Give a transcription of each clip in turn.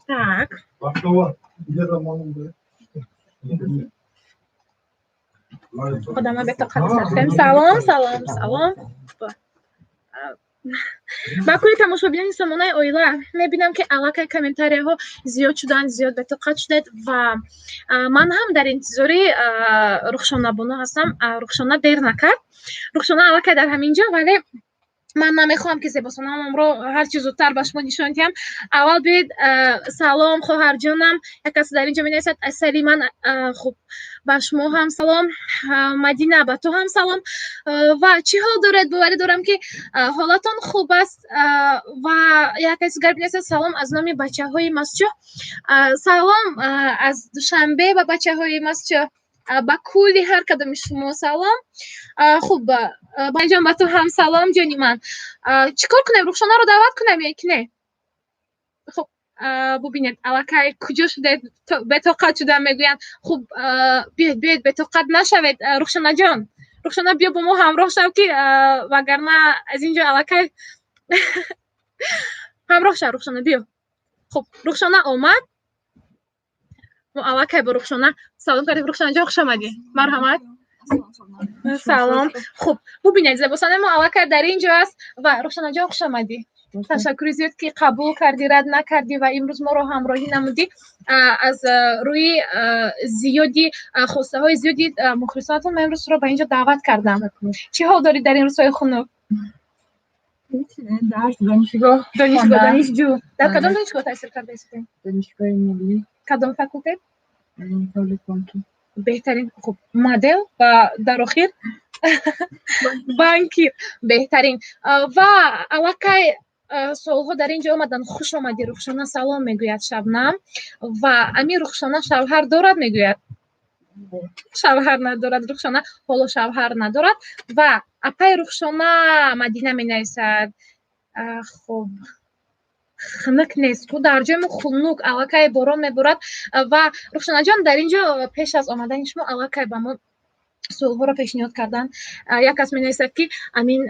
Так. Одама бетоқат сархем. Салом, салом, салом. Ба кулли тамошобинони сомонаи оила, мебинам, ки аллакай комментарияҳо зиёд шуданд, зиёд бетоқат шудед ва ман ҳам дар интизори Рухшонабону ҳастам. Рухшона дер накард, Рухшона аллакай дар ҳамин ҷо, вале ман намехоҳам, ки зебосанамамро ҳарчи зудтар ба шумо нишон диҳам. Аввал биёед, салом, хоҳарҷонам. Як кас дар ин ҷо менависад: асали ман. Хуб, ба шумо ҳам салом. Мадина, ба ту ҳам салом. Ва чӣ ҳол доред? Боварӣ дорам, ки ҳолатон хуб аст. Ва як каси дигар менависад: салом аз номи бачаҳои Мастчоҳ. Салом аз Душанбе ба бачаҳои Мастчоҳ, ба кулли ҳар кадоми шумо салом. Хуб, Байҷон, ба ту ҳам салом, ҷони ман. Чӣ кор кунем? Рухшонаро даъват кунем ё ки не? Хуб, бубинед, аллакай куҷо шудед, бетоқат шудам мегӯянд. Хуб, биёед, биёед, бетоқат нашавед. Рухшонаҷон, Рухшона, биё, бо мо ҳамроҳ шав, ки вагарна аз ин ҷо аллакай ҳамроҳ шав. Рухшона, биё. Хуб, Рухшона омад. Мо аллакай бо Рухшона салом кардем. Рухшонаҷон, хуш омадӣ, марҳамат, салом. Хуб, бубинед, зебосанаи мо аллакай дар ин ҷо аст. Ва Рухшонаҷон, хуш омадӣ, ташаккури зиёд, ки қабул кардӣ, рад накардӣ ва имрӯз моро ҳамроҳӣ намудӣ. Аз рӯи зиёди хостаҳои зиёди мухлисонатон ман имрӯз туро ба ин ҷо даъват кардам. Чӣ ҳол дорӣ дар ин рӯзҳои хунук? Дарс, донишгоҳ. Донишгоҳ, донишҷӯ. Дар кадом донишгоҳ таҳсил карда истодем? Донишгоҳи миллӣ. Кадом факултет? Бонкӣ. Беҳтарин. Хуб, модел ва дар охир банкир, беҳтарин. Ва аллакай суолҳо дар ин ҷо омаданд. Хуш омадӣ, Рухшона, салом мегӯяд Шабнам. Ва ами Рухшона шавҳар дорад мегӯяд. Шавҳар надорад Рухшона, ҳоло шавҳар надорад. Ва апаи Рухшона Мадина менависад: хуб, хунук нест ку дар ҷои мо? Хунук, аллакай борон меборад. Ва Рухшонаҷон, дар ин ҷо пеш аз омадани шумо аллакай ба мо суолҳоро пешниҳод карданд. Як кас менависад, ки амин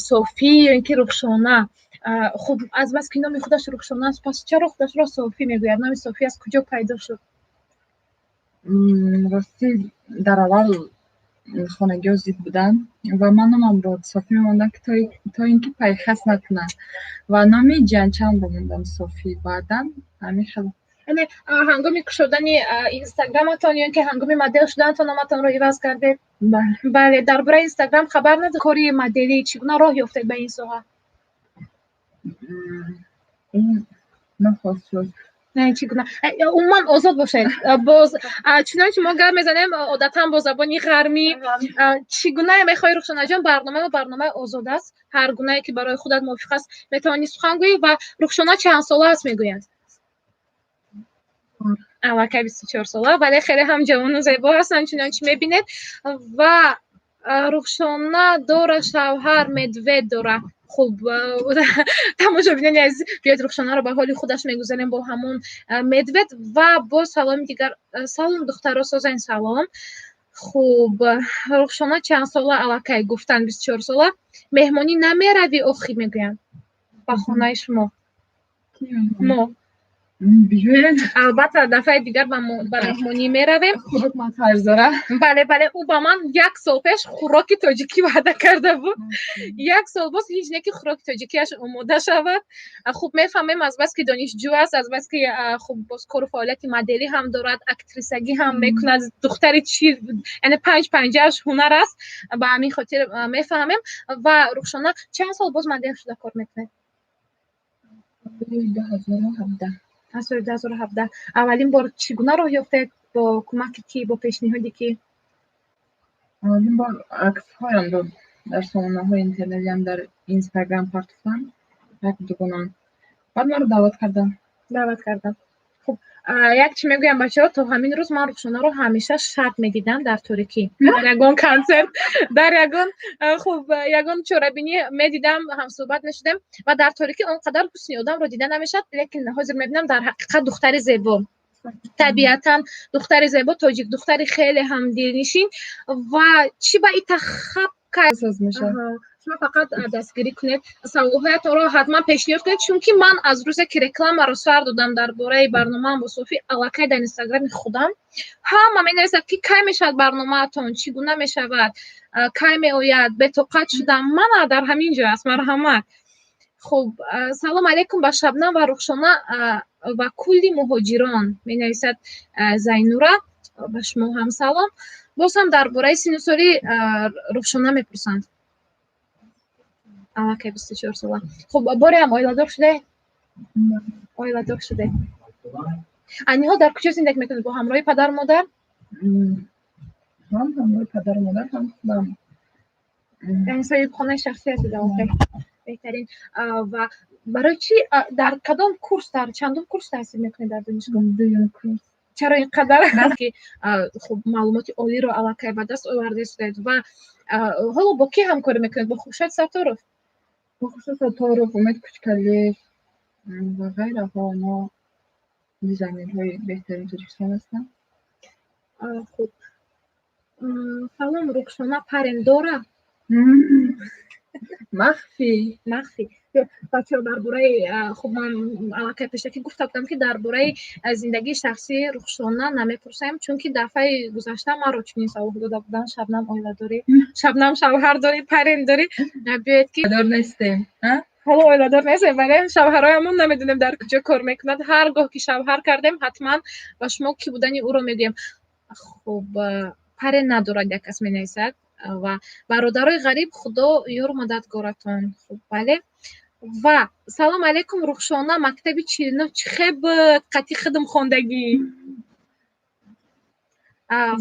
Софӣ ё ин ки Рухшона? Хуб, азбаски номи худаш Рухшона аст, пас чаро худашро Софӣ мегӯяд? Номи Софӣ аз куҷо пайдо шуд? Ростӣ, дар аввал хонагиҳо зид буданд ва ман номамро Софӣ мемондам, ки то ин ки пайхас накунанд, ва номи ҷанчамро мондам Софӣ. Баъдан ҳамин хел. Яъне ҳангоми кушодани инстаграматон ё ин ки ҳангоми модел шуданатон номатонро иваз кардед? Бале. Дар бораи Инстаграм хабар надор. Кори моделӣ, чӣ гуна роҳ ёфтед ба ин соҳа? Ин нохост шуд. Чӣ гуна? Умуман озод бошед. Боз чунончи мо гап мезанем одатан бо забони ғармӣ, чӣ гуна мехоҳӣ, Рухшонаҷон? Барномаи барномаи озод аст, ҳар гунае ки барои худат мувофиқ аст, метавонӣ сухан гӯӣ. Ва Рухшона чанд сола аст мегӯянд. Аллакай 24 сола, вале хеле ҳам ҷавону зебо ҳастанд, чунончи мебинед. Ва Рухшона дора шавҳар, медвед дора. Хуб, тамошобинони азиз, биёед, Рухшонаро ба ҳоли худаш мегузарем бо ҳамон медвед. Ва боз саломи дигар: салом, духтаро, созайн, салом. Хуб, Рухшона чанд сола? Аллакай гуфтанд, 24 сола. Меҳмонӣ намеравӣ охӣ мегӯянд, ба хонаи шумо мо. Биёед. Албатта, дафъаи дигар ба меҳмонӣ меравем. Хӯрок ман қарз дорам. Бале, ӯ ба ман як сол пеш хӯроки тоҷикӣ ваъда карда буд. Як сол боз ҳеҷ не, ки хӯроки тоҷикиаш омода шавад. Хуб, мефаҳмем, азбаски донишҷӯ аст, азбаски хуб, боз кору фаъолияти моделӣ ҳам дорад, актрисагӣ ҳам мекунад, духтари чи, яъне панҷ панҷааш ҳунар аст, ба ҳамин хотир мефаҳмем. Ва Рухшона, чанд сол боз модел шуда кор мекунед? 2017. Аз соли 2017. Аввалин бор чӣ гуна роҳ ёфтед, бо кӯмаки кӣ, бо пешниҳоди кӣ? Аввалин бор аксҳоямро дар сомонаҳои интернетиам, дар Инстаграм партофтам як дугонам, баъд маро даъват карданд. Даъват кардам. Хуб, як чӣ мегӯям, бачаҳо: то ҳамин рӯз ман Рухшонаро ҳамеша шаб медидам дар торикӣ, дар ягон консерт, дар ягон, хуб, ягон чорабинӣ медидам, ҳамсӯҳбат мешудем ва дар торикӣ он қадар ҳусни одамро дида намешавад, лекин ҳозир мебинам, дар ҳақиқат духтари зебо. Табиатан, духтари зебо, тоҷик, духтари хеле ҳам дилнишин. Ва чӣ ба итахаб? Шумо фақат дастгирӣ кунед, саволҳоятонро ҳатман пешниҳод кунед, чунки ман аз рӯзе ки рекламаро сар додам дар бораи барномаам бо Софӣ, аллакай дар Инстаграми худам ҳама менависад, ки кай мешавад барномаатон, чӣ гуна мешавад, кай меояд, бетоқат шудам. Мана, дар ҳамин ҷо аст, марҳамат. Хуб, салом алейкум ба Шабнам ва Рухшона ва кулли муҳоҷирон, менависад Зайнура. Ба шумо ҳам салом. Боз ҳам дар бораи синну соли Рухшона мепурсанд. Аллакай 24 сола. Хуб, боре ҳам оиладор шудаед? Оиладор шудаед. Айни ҳол дар куҷо зиндагӣ мекунед? Бо ҳамроҳи падару модар? Ҳам ҳамроҳи падару модар, ҳам худам. Яъне соҳибхонаи шахсӣ ҳастед аллакай. Беҳтарин. Ва барои чӣ, дар кадом курс, дар чандум курс таҳсил мекунед дар донишгоҳ? Дуюм курс. Чаро ин қадар ки хуб, маълумоти олиро аллакай ба даст оварда истодаед? Ва ҳоло бо кӣ ҳамкорӣ мекунед? Бо Хуршед Сатторов? Бо Хуршед Сатторов, Умед Кучкалиев ва ғайраҳо. Онҳо дизайнерҳои беҳтарини Тоҷикистон ҳастанд. Хуб, салом, Рухшона парень дора? Махфӣ. Махфӣ. Бачаҳо, дар бораи, хуб, ман аллакай пешакӣ гуфта будам, ки дар бораи зиндагии шахсии Рухшона намепурсем, чунки дафъаи гузашта маро чунин савол дода буданд: «Шабнам, оиладорӣ? Шабнам, шавҳар дорӣ, парень дорӣ?» Биёед ки Дор нестем. Ҳоло оиладор нестем, вале шавҳароямон намедонем, дар куҷо кор мекунад. Ҳар гоҳ ки шавҳар кардем, ҳатман ба шумо кӣ будани ӯро мегӯем. Хуб, парень надорад, як кас менависад. Ва бародарои ғариб, Худо ёру мададгоратон. Хуб, бале. Ва салом алейкум, Рухшона, мактаби 49 чӣ хел буд? Қати хидм хондагӣ.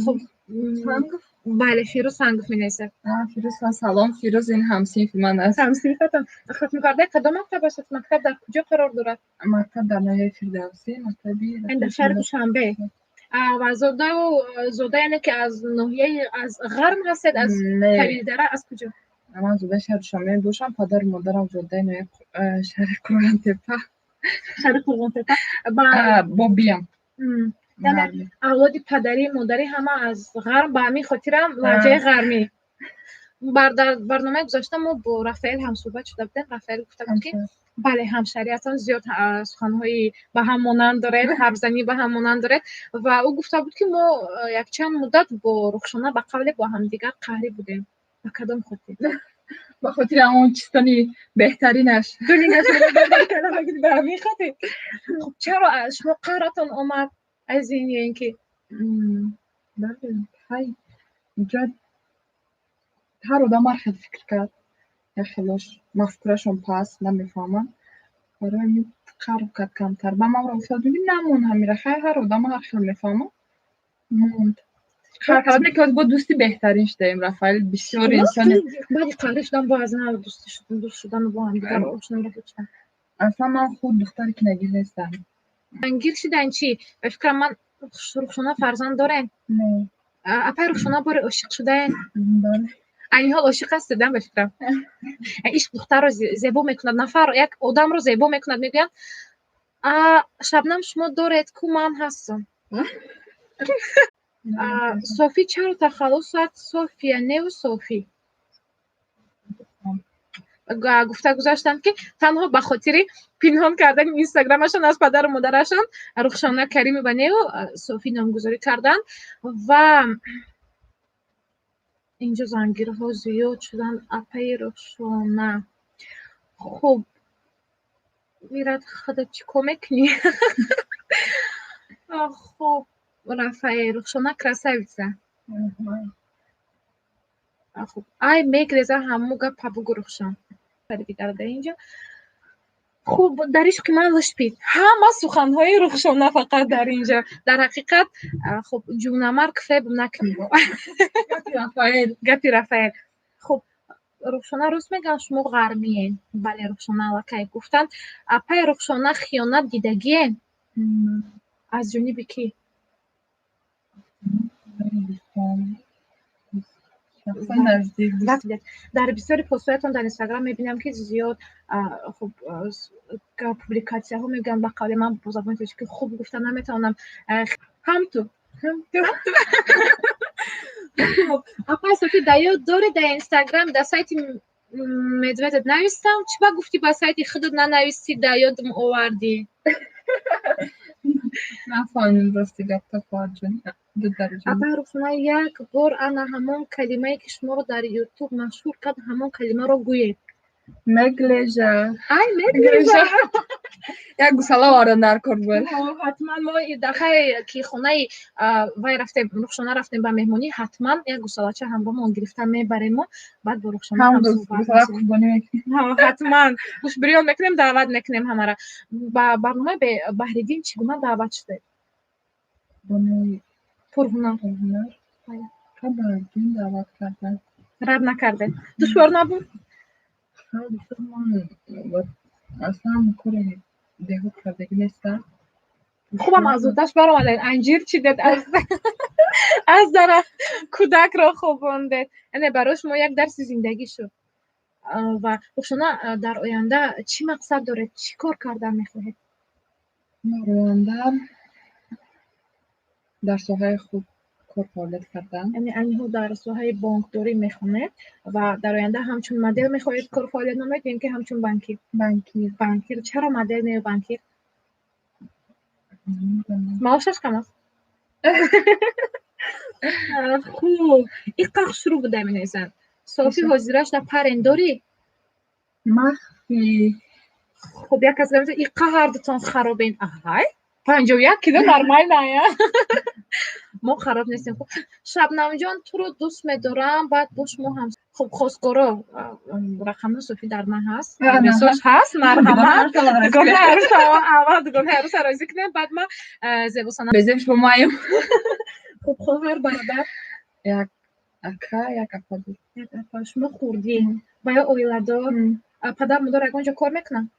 Хуб, бале, Фирӯз Сангов менависад. Фирӯз, салом. Фирӯз ин ҳамсинфи ман аст. Ҳамсинфатон. Хатмкардаи кадом мактаб аст? Мактаб дар куҷо қарор дорад? Мактаб дар ноҳияи Фирдавсӣ, мактаби Дар шаҳри Душанбе. Ва зодаю зода, яъне ки аз ноҳияи, аз Ғарм ҳастед, аз Тавилдара, аз куҷо? Ман зодаи шаҳри Душанбе мебошам, падару модарам зодаи ноҳияи шаҳри Қурғонтеппа. Шаҳри Қурғонтеппа. Бобиям. Яъне авлоди падарӣ, модарӣ ҳама аз Ғарм, ба ҳамин хотирам лаҳҷаи ғармӣ. Дар барномаи гузашта мо бо Рафаэл ҳамсӯҳбат шуда будем. Рафаэл гуфта буд, ки бале, ҳамшаҳриятон, зиёд суханҳои ба ҳам монанд доред, ҳарфзанӣ ба ҳам монанд доред. Ва ӯ гуфта буд, ки мо якчанд муддат бо Рухшона ба қавле бо ҳамдигар қаҳрӣ будем. Ба кадом хотир? Ба хотири ҳамон чистони беҳтаринаш. Ба ҳамин хотир. Хуб, чаро шумо қаҳратон омад аз ин ё ин ки? Хай, инҷа ҳар одам ҳар хел фикр кард. Як хелош мафкурашон паст, намефаҳманд. Барои ҳамин қаҳр кард камтар. Ба манро гуфта буд, намон ҳамира. Хай, ҳар одам ҳар хел мефаҳмад. Монд. Қаҳр кард, ки бо дӯсти беҳтарин шудаем. Рафаэл бисёр инсони Баъди қаҳрӣ шудан бо аз нав дӯст шудану бо ҳамдигар ошно шудан. Аслан ман худ духтари кинагир нестам. Гир шидан чӣ? Ба фикрам ман, Рухшона, фарзанд дорем? Не. Апай Рухшона, боре ошиқ шудаем? Бале. Айни ҳол ошиқ ҳастедам, ба фикрам. Ишқ духтарро зебо мекунад, нафар, як одамро зебо мекунад, мегӯянд. Шабнам, шумо доред ку, ман ҳастам. Софӣ чаро тахаллусат София неву Софӣ? Гуфта гузаштанд, ки танҳо ба хотири пинҳон кардани Инстаграмашон аз падару модарашон Рухшона Каримова неу Софӣ номгузорӣ карданд. Ва инҷо зангирҳо зиёд шуданд. Апаи Рухшона, хуб, мирад, худат чӣ кор мекунӣ? Хуб, Рафаэл, Рухшона красавица. Хуб, ай мегреза, ҳаму гапа бугӯ, Рухшон. Дигар дар инҷо, хуб, дар ишқи ман лушпид, ҳама суханҳои Рухшона фақат дар инҷо. Дар ҳақиқат, хуб, ҷунамарг феб накунӣ. Гапи Рафаэл. Хуб, Рухшона, рост мегӯям, шумо ғармиен? Бале, Рухшона аллакай гуфтанд. Апаи Рухшона, хиёнат дидагиен? Аз ҷониби кӣ? Шахсан наздик. Дар бисёри постҳоятон дар Инстаграм мебинам, ки зиёд хуб публикатсияҳо мегӯянд. Ба қавли ман, бо забони тоҷикӣ хуб гуфта наметавонам. Ҳамту ҳамту. Апай Софӣ, дар ёд дорӣ, дар Инстаграм дар сайти Медведев навистам, чӣ ба гуфтӣ, ба сайти худат нанавистӣ, дар ёдам овардӣ? Нафаҳмидам, рости гапта, хоҳарҷон. Апай Рухшона, як бор ана ҳамон калимае, ки шуморо дар Ютуб машҳур кард, ҳамон калимаро гӯед. Меглежа. Ай, меглежа. Як гусала овардан дар кор буд. Ҳатман, мо дафъае ки хонаи вай рафтем, Рухшона рафтем ба меҳмонӣ, ҳатман як гусалача ҳамроҳмон гирифта мебарему, баъд бо Рухшона. Ҳатман гӯшбирён мекунем, даъват мекунем ҳамара. Ба барномаи Баҳриддин чӣ гуна даъват шудед? Пурҳунар. Даъват карданд. Рад накардед? Душвор набуд? Аслан кори деҳот кардагӣ нестам. Хубам аз уҳдаш баромадед, анҷир чидед, аз дарахт кӯдакро хобондед, яъне барои шумо як дарси зиндагӣ шуд. Ва Рухшона, дар оянда чӣ мақсад доред, чӣ кор кардан мехоҳед? Дар оянда дар соҳаи худ кор фаъолият кардан. Яъне айни ҳол дар соҳаи бонкдорӣ мехонед ва дар оянда ҳамчун модел мехоҳед кор фаъолият намоед ё ин ки ҳамчун банкир? Банкир. Банкир. Чаро модел не, банкир? Маошаш кам аст. Хуб, иққа хушрӯ буда, менависанд. Софи, ҳозираш дар парен дорӣ? Махфӣ. Хуб, як кас иққа ҳардутон харобен. Аҳай, 51 кило нормально, я мо хароб нестем. Хуб, Шабнамҷон, туро дӯст медорам, баъд бо шумо ҳам. Хуб, хостгоро, рақами Софӣ дар ман ҳаст, адресош ҳаст, марҳамат. Дугонаи арӯса, аввал дугонаи арӯса розӣ кунем, баъд ма зебосана. Безеб шумо маем. Хуб, хоҳар, бародар? Як ака, як апа. Як апа. Шумо хурдӣ ва ё оиладор? Падар, модар ягон ҷо кор мекунанд?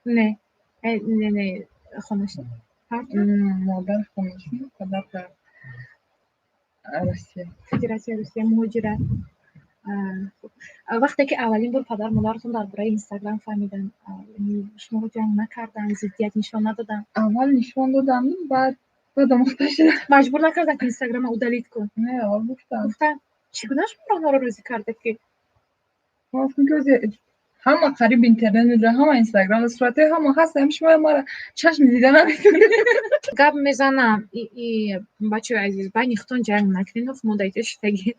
Не, не, не, хонашин? Модар хонашин, падар дар Россия. Федератсияи Русия муҳоҷират. Вақте ки аввалин бор падар модаратон дар бораи Инстаграм фаҳмиданд, шуморо ҷанг накарданд, зиддият нишон надоданд? Аввал нишон доданд, баъд омӯхта шудам. Маҷбур накарданд, ки Инстаграма удалить кун? Не, аввал гуфтанд. Гуфтанд. Чӣ гуна шуморо онҳоро розӣ кардед, ки Гуфтам, ки ҳама қариб интернет медорад, ҳама Инстаграм, суратҳои ҳама ҳаст, ҳам шумо мара чашми дида наметавонед. Гап мезанам, бачаҳои азиз, байни худтон ҷанг накунед, мо дар иҷо шидаги.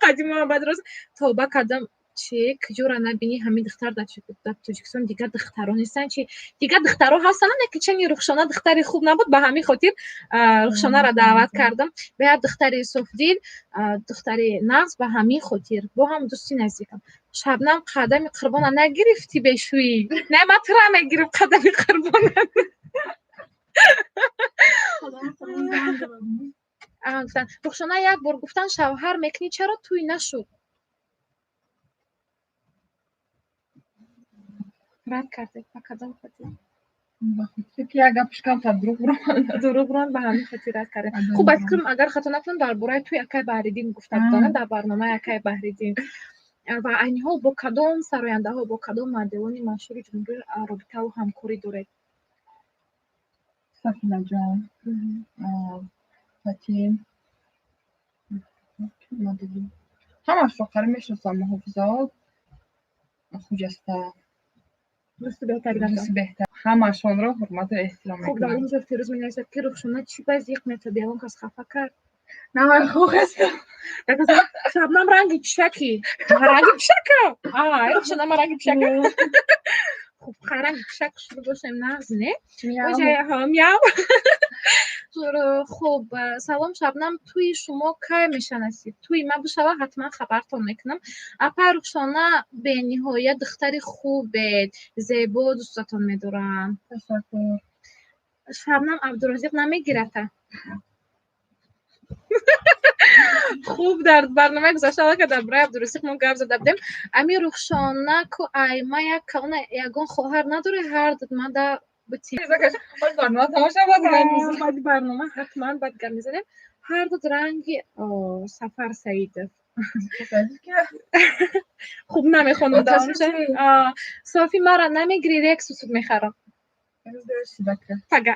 Қадима баъд роз тавба кардам, чи куҷора набинӣ, ҳамин духтар. Дар Тоҷикистон дигар духтаро нестанд? Чи, дигар духтаро ҳастанд, не ки чани Рухшона духтари хуб набуд, ба ҳамин хотир Рухшонаро даъват кардам. Ба як духтари софдил, духтари нағз, ба ҳамин хотир бо ҳам дӯсти наздикам. Шабнам, қадами қурбона нагирифтӣ, бешӯӣ? Не, ман тура мегирам қадами қурбона. Гуфтанд, Рухшона, як бор гуфтанд, шавҳар мекунӣ, чаро тӯй нашуд? Рад кардед, ба кадом хотир? Ба хотире ки як гапш камтар дурӯғ ромад. Дурӯғ ронд, ба ҳамин хотир рад кардем. Хуб, ба фикрам, агар хато накунам, дар бораи тӯи акай Баҳриддин гуфта буданд дар барномаи акай Баҳриддин. Ва айни ҳол бо кадом сарояндаҳо, бо кадом моделони машҳури ҷумҳурӣ робитаву ҳамкорӣ доред? Сафинаҷон, Фатин, ҳамашро қариб мешиносам, муҳофизаҳо, Хуҷаста. Дӯсти беҳтаринатон. Дӯсти беҳтар, ҳамашонро ҳурмату эҳтиром Хуб, дар мекунам. ин ҷо Фирӯз менависад, ки Рухшона чӣ ба зиқ метоби, ягон кас хафа кард? На, ман хуб ҳастам. Шабнам ранги пишаки, ранги пишака. Ай, Рухшона, ма ранги пишака. Хуб, ранги пишак шуда бошем, нағз не? Мяу. Хуб, салом, Шабнам, тӯи шумо кай меша насиб? Тӯи ман бишава, ҳатман хабартон мекунам. Апа Рухшона, бениҳоят духтари хубед, зебо, дӯстатон медорам. Ташаккур. Шабнам Абдуразиқ намегирата? Хуб, дар барномаи гузашта аллакай дар бораи Абдуразиқ мо гап зада будем. Ами Рухшона ку айма як калона, ягон хоҳар надорӣ, ҳар мада бити? Барнома тамошо, баъд гап мезанем. Баъди барнома ҳатман баъд гап мезанем. Ҳар ду ранги Сафар Саидов. Хуб, намехонам. Софи, мара намегирӣ, Лексусут мехарам. Пага.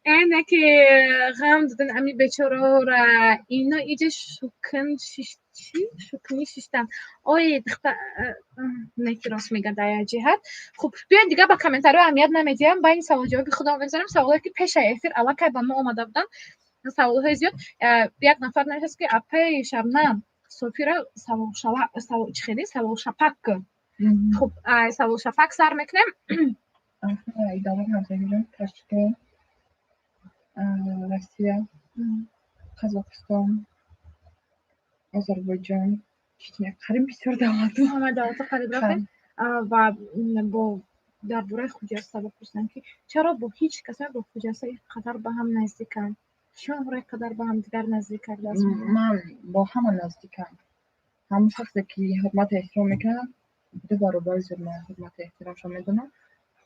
Эне ки ғам додан ами бечораора, ино иҷа шукн чи шукнӣ шиштан. Ой, духта, не ки рост мега дар як ҷиҳат. Хуб, биёед, дигар ба комментариҳо аҳамият намедиҳам, байни саволҷавоби худам мегзарем. Саволое ки пешаи эфир аллакай ба мо омада буданд, саволҳои зиёд. Як нафар навиштааст, ки апаи Шабнам, Софира чи хеле саволшапак кун. Хуб, саволшапак сар мекунем. Ташкент, Россия, Қазоқистон, Озарбойҷон, Чечня, қариб бисёр давлату. Ҳама давлатҳо қариб рафтем. Ва бо дар бораи Хуҷаста бипурсам, ки чаро бо ҳеҷ кас бо Хуҷаста ин қадар ба ҳам наздиканд? Чӣ онҳоро ин қадар ба ҳамдигар наздик кардааст? Ман бо ҳама наздикам. Ҳамон шахсе ки ҳурмату эҳтиром мекунад, ду баробари зиёд ман ҳурмату эҳтиромшо медонам.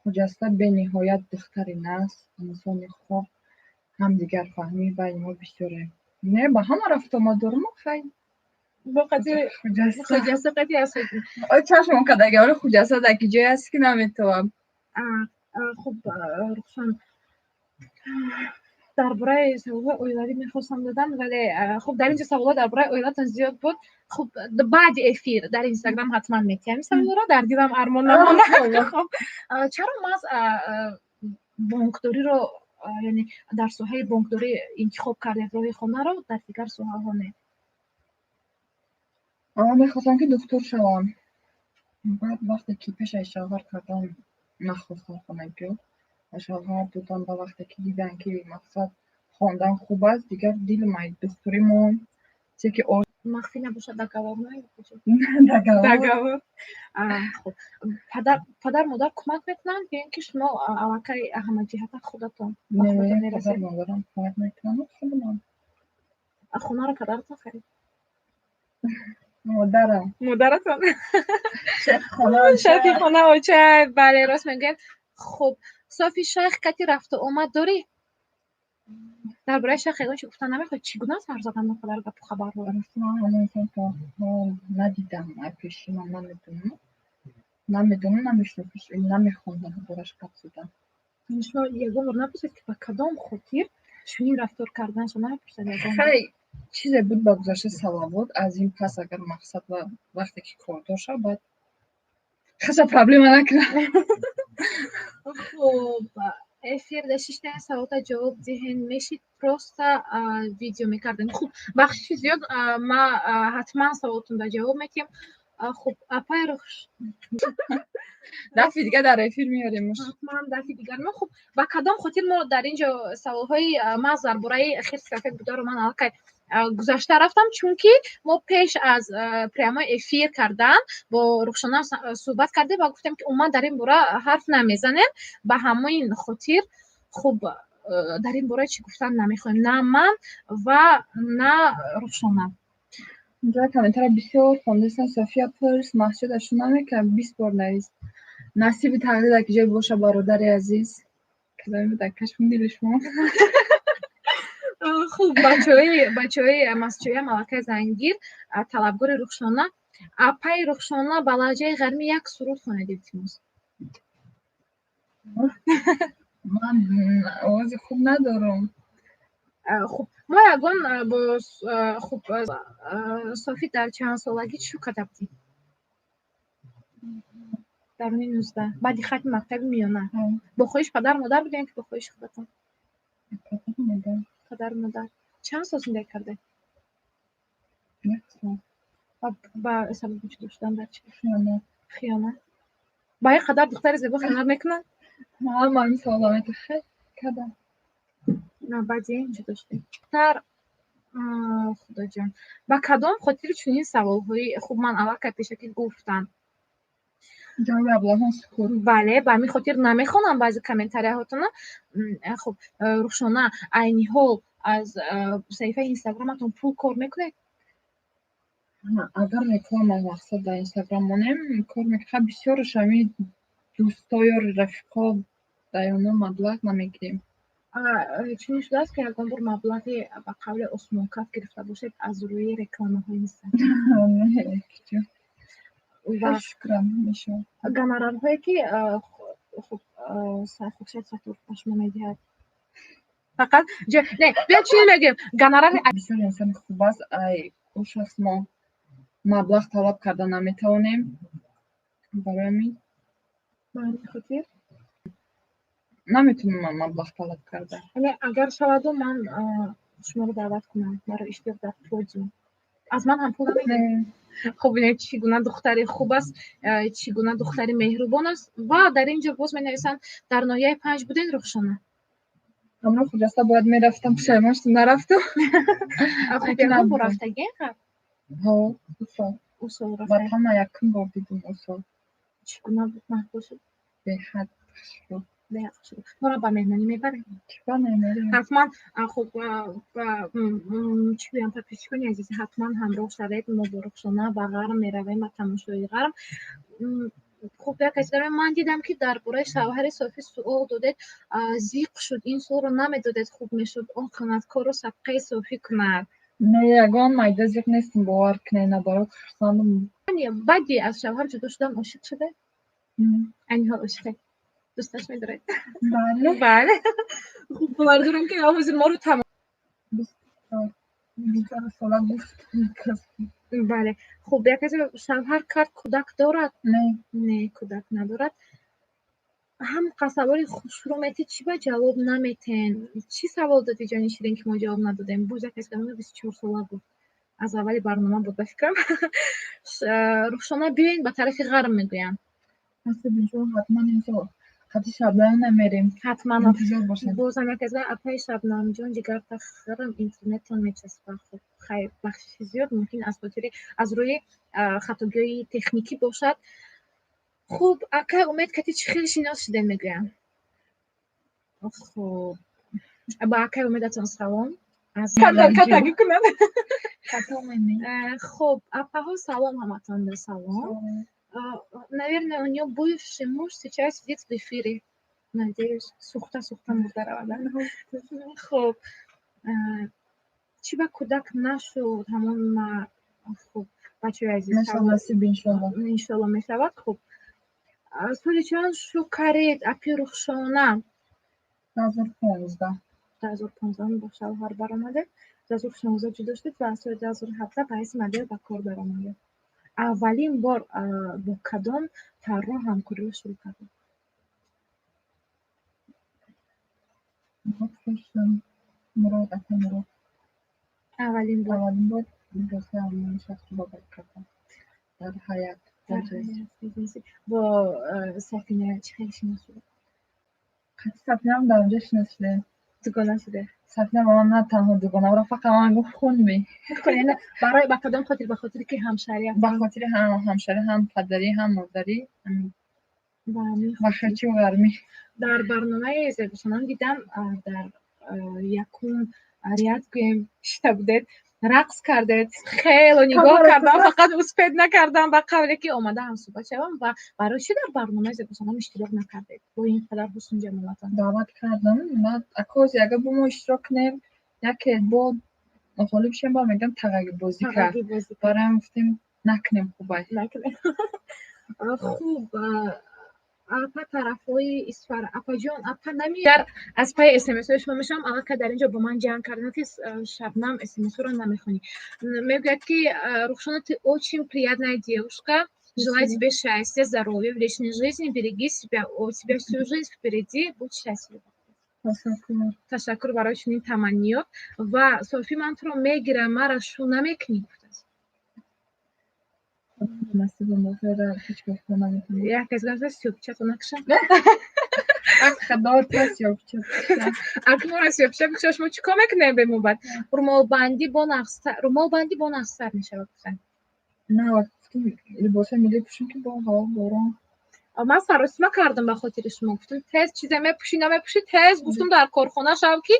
Хуҷаста бениҳоят духтари нас, инсони хуб, ҳамдигарфаҳмӣ байни мо бисёре. Не, ба ҳама рафтуомад дорам, хай. Бо қати Хуҷаста қати аст. Чашмон кадаги, оли Хуҷаста дар ки ҷое аст, ки наметавам. Хуб, Рухшон, дар бораи саволҳои оилавӣ мехостам додан, вале хуб, дар инҷо саволҳо дар бораи оилатон зиёд буд. Хуб, баъди эфир дар Инстаграм ҳатман метиҳам саволҳоро, дар дилам армон намонад. Хуб, чаро маҳз бонкдориро, яъне дар соҳаи бонкдорӣ интихоб кардед роҳи хонаро, дар дигар соҳаҳо не? Мехостам, ки духтур шавам. Баъд вақте ки пешаи шавҳар кардан нахостам хонагиё ва шавҳар додам, ба вақте ки дидан, ки мақсад хондан хуб аст, дигар дилам ай духтури монд. Че ки Махфӣ набошад, договор? Договор. Договор. Хуб, падар модар кӯмак мекунанд ё ин ки шумо аллакай ҳамаҷиҳата худатон ба худатон Не, падар мерасед? Модарам кӯмак мекунанд, худамам. Хонаро падаратон харид? Модарам. Модаратон. Шефи хона. Шефи хона оча, бале, рост мегӯяд. Хуб, Софи, шайх кати рафту омад дорӣ? Дар бораи шайх ягон чи гуфтан намехоҳӣ? Чӣ гуна сар задан қадар гапу хабарҳо? Рости, ман ҳамон инсон то ҳол надидам, ай пеши ман намедонам, намешиносам, намехоҳам дар бораш гап задан. Шумо ягон бор напурсед, ки ба кадом хотир чунин рафтор карданашо намепурсед ягон бор? Хай, чизе буд ба гузашта, салавот. Аз ин пас агар мақсад ва вақте ки кордор шав, баъд хаса проблема накунам. Хуб, эфир дар шиштани саволта ҷавоб диҳен мешид, просто видео мекардем. Хуб, бахшиши зиёд, ма ҳатман саволтонда ҷавоб медиҳем. Хуб, апай Рухш Дафъи дигар дар эфир меоремш. Ҳатман дафъи дигар мо. Хуб, ба кадом хотир мо дар ин ҷо саволҳои маҳз дар бораи хирси сафед бударо ман аллакай гузашта рафтам, чунки мо пеш аз прямой эфир кардан бо Рухшона суҳбат кардем ва гуфтем, ки умуман дар ин бора ҳарф намезанем. Ба ҳамин хотир, хуб, дар ин бора чӣ гуфтан намехоҳем, на ман ва на Рухшона. Инҷо комментария бисёр хондастам. София пурс, масҷидашу намекард, 20 бор навист. Насиби тақдир дар ки ҷой боша, бародари азиз, кадоме дар кашф дили шумо. Хуб, бачаҳои масҷиям аллакай зангир, талабгори Рухшона. Апаи Рухшона, ба лаҳҷаи ғармӣ як суруд хонед, илтимос. Ман овози хуб надорам. Хуб, мо ягон бо хуб, Софи, дар чанд солагӣ чӣ карда будӣ? Даруни 19, баъди хатми мактаби миёна, бо хоҳиши падару модар буд ё ки бо хоҳиши худатон? Падару модар. Чанд сол зиндагӣ кардед? Як сол. Ба сабаби ҷудо шудан дар чӣ? Хиёнат. Ба ин қадар духтари зебо хиёнат мекунад? Ҳама ин савола метахай кардам. Баъди ин ҷудо шудем. Тар, Худоҷон, ба кадом хотири чунин саволҳои? Хуб, ман аллакай пешакӣ гуфтам. Ҷавоби аблаҳон сукут. Бале, ба ҳамин хотир намехонам баъзе комментарияҳотона. Хуб, Рухшона, айни ҳол аз саҳифаи Инстаграматон пул кор мекунед? Агар реклама мақсад дар Инстаграм монем, кор мекунем. Бисёраш ҳами дӯсто ё рафиқо дар оно маблағ намегирем. Чунин шудааст, ки ягон бор маблағи ба қавли осмонкаф гирифта бошед аз рӯи рекламаҳои Инстаграм? Ва шукрам, мешавад. Гонорарҳое, ки хуб, Хуршед Сатторов ба шумо медиҳад, фақат не, биё, чунин мегӯем, гонорари Бисёр инсони хуб аст. Ай ӯ шахс мо маблағ талаб карда наметавонем, барои ҳамин Ба ҳамин хотир наметавонам ман маблағ талаб карда. Яъне агар шаваду ман шуморо даъват кунам барои иштирок дар подиум, аз ман ҳам пул намегиред? Хуб, бинед, чӣ гуна духтари хуб аст, чӣ гуна духтари меҳрубон аст. Ва дар ин ҷо боз менависанд: дар ноҳияи Панҷ буден, Рухшона? Ҳамроҳ Хуҷаста бояд мерафтам, пушаймон шудам, нарафтам. Хуб, ягон бор рафтагиен? Ҳо, усол. Усол. Ватанма якум бор дидум усол. Чӣ гуна буд, маҳбул шуд? Беҳад хушрӯ. Беҳад хушрӯ. Моро ба меҳмонӣ мебарем? Чиба намерем? Ҳатман. Хуб, чӣ гӯям, подписчикони азиз, ҳатман ҳамроҳ шавед, мо бо Рухшона ба ғарм меравем, ба тамошои ғарм. Хуб, як каси дорам, ман дидам, ки дар бораи шавҳари Софӣ суол додед, зиқ шуд. Ин суолро намедодед, хуб мешуд, он кунад кору сабқаи Софӣ кунад. Не, ягон майда зиқ нестем, бовар кунед, наоборот, хурсандам. Баъди аз шавҳар ҷудо шудан ошиқ шуда? Айни ҳол ошиқе, дӯсташ медоред? Бале. Бале. Хуб, бовар дорам, ки ҳозир моро тамом 24 сола гуфт. Бале. Хуб, як касе шавҳар кард, кӯдак дорад? Не. Не, кӯдак надорад. Ҳам саволи хушрӯ метед, чӣ ба ҷавоб наметен? Чӣ савол додӣ, ҷони ширин, ки мо ҷавоб надодем? Боз як касе 24 сола гуфт, аз аввали барнома буд, ба фикрам. Рухшона, биёен ба тарафи ғарб, мегӯянд. Насиб, иншоалло, ҳатман иншоалло. Хати Шабнам намерем. Ҳатман. Интизор бошед. Бозам як аз апаи Шабнамҷон, ҷигартахрам, интернеттон мечаспад. Хуб, хайр, бахшиши зиёд, мумкин аз хотири аз рӯи хатогиҳои техникӣ бошад. Хуб, акай Умед кати чӣ хеле шинос шудем, мегӯям. Хуб, ба акай Умедатон салом аз катагӣ кунад. Хуб, апаҳо, салом, ҳаматонда салом. Наверное, у нее бывший муж сейчас сидит в эфире, надеюсь, сухта сухта мурда равад. Хуб, чӣ ба кӯдак нашуд ҳамон? Хуб, бачаҳои азиз, иншолло, мешавад. Хуб, соли чанд шу каред, апи Рухшона? 2015. 2015 бо шавҳар баромадед, 2016 ҷудо шудед ва соли 2017 ба ҳайси модел ба кор даромадед. Аввалин бор бо кадом тарроҳ ҳамкориро шурӯъ кардед? Мурод, ака Мурод. Аввалин бор? Аввалин бор либоси ҳамон шахс бабар кардам дар Ҳаят. Бо Сафина чӣ хеле шинос шудед? Қати Сафинаам дар онҷо шинос шудем. Дугона шуде? Сафина ба ман на танҳо дугона, фақат ман гуфт: «Хун ме». Барои ба кадом хотир? Ба хотире ки ҳамшаҳрӣ? Ба хотири ҳам ҳамшаҳрӣ, ҳам падарӣ, ҳам модарӣ ва хачи ғармӣ. Дар барномаи Зебосанам дидам, дар якум ряд, гӯем, шита будед, рақс кардед. Хело нигоҳ кардам, фақат успеть накардам, ба қавле ки омада ҳамсӯҳбат шавам. Ва барои чӣ дар барномаи Зебосанам иштирок накардед бо ин қадар ҳусну ҷамолатон? Даъват кардам, акози агар бо мо иштирок кунем, яке бо ғолиб шем, ба мегӯям, тағагибозӣ кард. Барои ҳам гуфтем, накунем, хубай. Хуб, апа, тарафҳои Исфара, апаҷон, апа нами дар аз пайи смсҳои шумо мешавам. Аллакай дар инҷо бо ман ҷанг карданд, ки Шабнам, смсҳоро намехонӣ. Мегӯяд, ки Рухшона, ты очень приятная девушка. Желаю тебе счастья, здоровья в личной жизни, береги себя, у тебя всю жизнь впереди, будь счастлива. Ташаккур барои чунин таманниёт. Ва Софӣ, ман туро мегирам, мара шу намекунӣ, гуфтааст. Насибам бошад, ҳеҷ гоҳ наметавонам. Як кас гуфта, сёпчато накушам. Акнун сёпча бикушам, шумо чӣ кор мекунем бемобат? Румолбандӣ бо нақстар, румолбандӣ бо нақстар мешавад, гуфтан. На, гуфтем, либосҳои миллӣ пӯшем, ки бо ҳаво, борон. Ман саросима кардам ба хотири шумо, гуфтам, тез чизе мепӯшӣ, намепӯшӣ, тез гуфтам, дар корхона шав, ки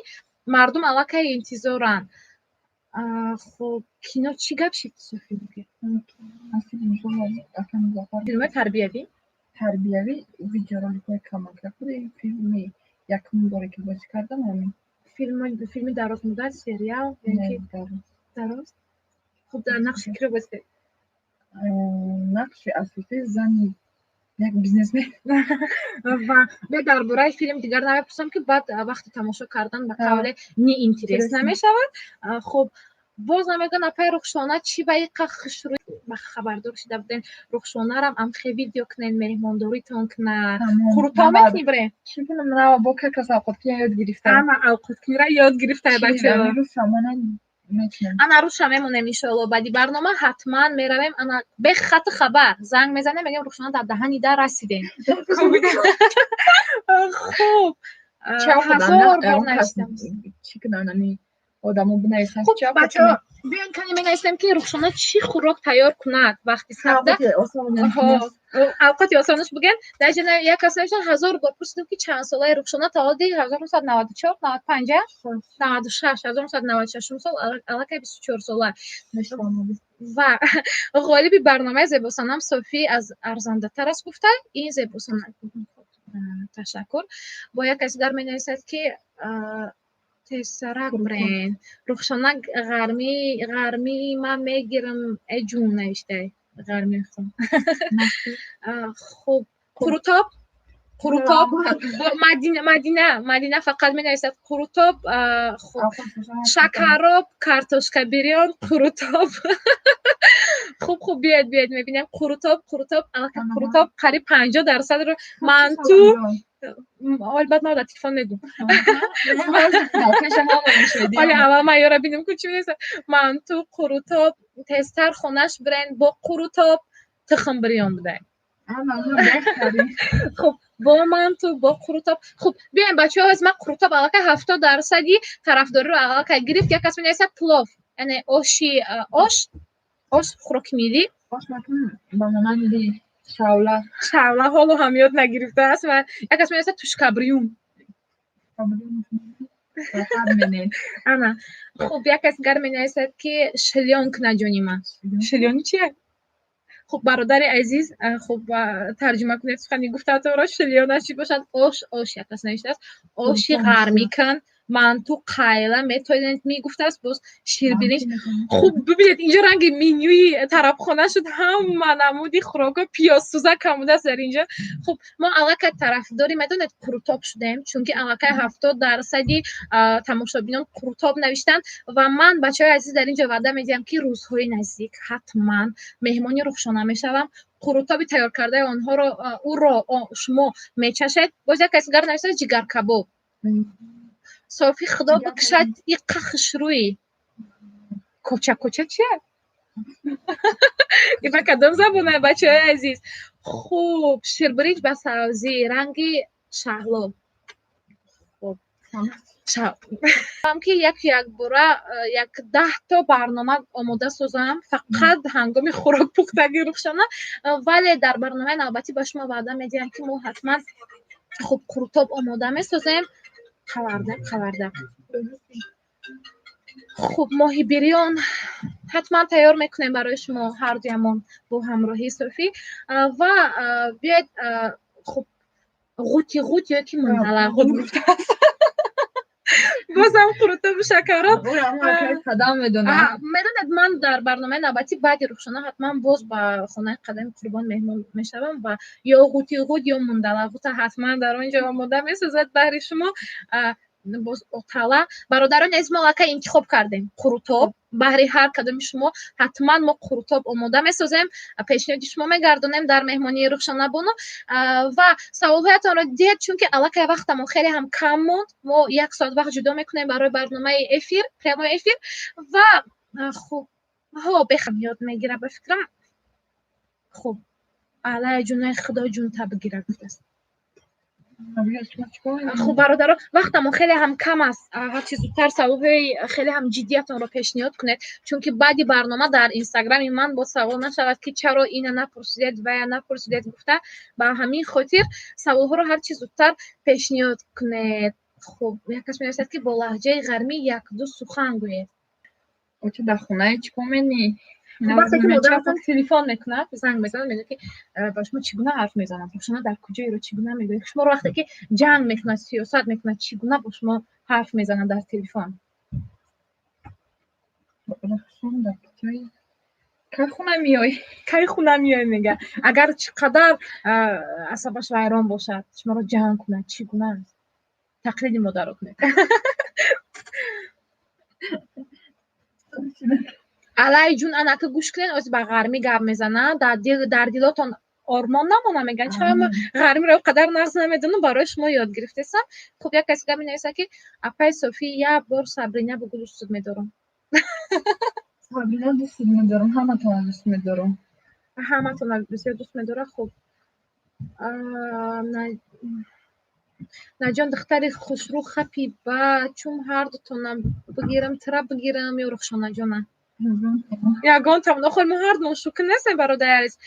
мардум аллакай интизоранд. Хуб, кино чӣ гап шид, Софӣ, мегӯяд? Филмҳои тарбиявӣ? Тарбиявӣ, видеороликҳои камакак буд, филми. Якум боре, ки бозӣ кардам, ҳамин. Филми дарозмуддат, сериал? Не, дароз. Дароз. Хуб, дар нақши киро бозӣ кардед? Нақши асосии зани як бизнесмен. Ва бе дар бораи филм дигар намепурсам, ки баъд вақти тамошо кардан ба қавле неинтерес намешавад. Хуб, боз намегӯян, апай Рухшона, чӣ ба иқа хушрӯй ба хабардор шида будем, Рухшонарам амхе видео кунен, меҳмондоритон кунад. Қурутоб мекунӣ, бре? Чӣ кунам, нава бо как раз авқоткунӣ ёд гирифтам. Ана, авқоткуниро ёд гирифтай, бачаҳо. Мекунем. Ана, рӯзша мемонем, иншоалло, баъди барнома ҳатман меравем. Ана, бехату хабар занг мезанем, мегӯем, Рухшона, дар даҳани дар расидем. Хуб, ҳазор бор навиштам. Чӣ кунам, ами одамо бинависанд. Хуб, бачаҳо, биён, кани менависем, ки Рухшона чӣ хӯрок тайёр кунад вақти сабда. Авқоти осонаш бигӯем. Дар ҷана як кас навиштан: ҳазор бор пурсидем, ки чанд солаи Рухшона, таваллуди 1994, 95, 96, 1996-ум сол, аллакай 24 сола ва ғолиби барномаи «Зебосанам Софӣ» аз арзандатар аст, гуфта ин Зебосанам. Ташаккур. Бо як каси дар менависад, ки тезсарак брен, Рухшона, ғармӣ ғармӣ ман мегирам, э ҷун, навиштай ғармӣ. Хуб, қурутоб, қурутоб. Мадина, Мадина, Мадина фақат менависад қурутоб. Хуб, шакароб, картошка бирён, қурутоб. Хуб, хуб, биёед, биёед, мебинем. Қурутоб, қурутоб, қурутоб қариб 50%-ро. Манту ҳол баъд ман дар телефон мегӯм. Ҳоли аввал ман ёра бинем, ку чӣ менависад. Манту, қурутоб, тезтар хонаш бирен, бо қурутоб, тухм бирён будай. Хуб, бо манту, бо қурутоб. Хуб, биёем, бачаҳо, аз ман қурутоб аллакай 70%-и тарафдориро аллакай гирифт. Як кас менависад плов, яъне оши, ош, ош, хӯроки миллӣ. Ба монанди шавла. Шавла ҳоло ҳам ёд нагирифтааст. Ва як кас менависад тушкабрюм. Ана, хуб, як кас дигар менависад, ки шилён куна, ҷони ман. Шилёни чия? Хуб, бародари азиз, хуб, тарҷума кунед сухани гуфтаатонро. Шилёна чӣ бошад? Ош, ош, як кас навиштааст, оши ғармӣ кун, манту қайла метавонед, мегуфтааст. Боз ширбиринҷ. Хуб, бибинед, инҷо ранги менюи тарабхона шуд, ҳама намуди хӯрокҳо, пиёзсӯзак ҳам будааст дар инҷо. Хуб, мо аллакай тарафдори, медонед, қурутоб шудем, чунки аллакай 70%-и тамошобинон қурутоб навиштанд. Ва ман, бачаҳои азиз, дар инҷо ваъда медиҳам, ки рӯзҳои наздик ҳатман меҳмони Рухшона мешавам, қурутоби тайёркардаи онҳоро, ӯро шумо мечашед. Боз як каси дигар навиштааст ҷигаркабоб. Софи, худо бикушад иққа хушрӯй. Коча, коча чия? Ива кадом забона, бачаҳои азиз? Хуб, ширбиринҷ ба сабзӣ, ранги шаҳло. Хуб, ки яку якбора як 10 то барнома омода созам фақат ҳангоми хӯрок пухтагӣ Рухшона. Вале дар барномаи навбатӣ ба шумо ваъда медиҳам, ки мо ҳатман, хуб, қурутоб омода месозем. Қаварда, қаварда. Хуб, моҳи бирён ҳатман тайёр мекунем барои шумо ҳардуямон бо ҳамроҳии Софӣ. Ва биёед, хуб, ғути ғут ё ки мундала ғут гуфтааст. Бозам қурутобу шакароб. Қадам медонам. Медонед, ман дар барномаи навбатӣ баъди Рухшона ҳатман боз ба хонаи Қадами Қурбон меҳмон мешавам ва ё ғути ғут, ё мундала ғута ҳатман дар он ҷо омода месозад баҳри шумо. Боз отала. Бародарони азиз, мо аллакай интихоб кардем қурутоб. Баҳри ҳар кадоми шумо ҳатман мо қурутоб омода месозем, пешниҳоди шумо мегардонем дар меҳмонии Рухшона бону. Ва саволҳоятонро диҳед, чунки аллакай вақтамон хеле ҳам кам монд. Мо як соат вақт ҷудо мекунем барои барномаи эфир, прямой эфир. Ва хуб, ҳо, бехам ёд мегира, ба фикрам. Хуб, аллаи ҷунаи худо ҷунта бигира, гуфтааст. Хуб, бародаро, вақтамон хеле ҳам кам аст. Ҳарчи зудтар саволҳои хеле ҳам ҷиддиятонро пешниҳод кунед, чунки баъди барнома дар инстаграми ман боз савол нашавад, ки чаро ина напурсидед, вая напурсидед гуфта. Ба ҳамин хотир саволҳоро ҳарчи зудтар пешниҳод кунед. Хуб, як кас менависад, ки бо лаҳҷаи ғармӣ якду сухан гӯед. Оча, дар хонаи чӣ кор менӣ? Вақте ки модаратон телефон мекунад, занг мезанад, мегӯяд, ки ба шумо чӣ гуна ҳарф мезанад? Рухшона дар куҷоеро чӣ гуна мегӯяд? Шуморо вақте ки ҷанг мекунад, сиёсат мекунад, чӣ гуна бо шумо ҳарф мезанад дар телефон? Рухшон дар куҷои? Кай хона меоӣ? Кай хона меоӣ, мега. Агар чӣ қадар асабаш вайрон бошад, шуморо ҷанг кунад, чӣ гуна аст? Тақлиди модарро кунед. Алай ҷун, анака гӯш кунед, ози ба ғармӣ гап мезанад, дар дилотон ормон намона, меган. Чаро ма ғармиро қадар нағз намедонам, барои шумо ёд гирифтесам. Хуб, як каси гап менависад, ки апай Софӣ, як бор Сабрина бугӯ, дӯстут медорам. Сабрина, дӯстут медорам, ҳаматонро дӯст медорам. Ҳаматонро бисёр дӯст медорад. Хуб, наҷон, духтари хушрӯ, хапи ба чум ҳар дутонам бигирам, тира бигирам ё Рухшонаҷона? Ягонтамон. Охир мо ҳар думон шукр нестем, бародари азиз.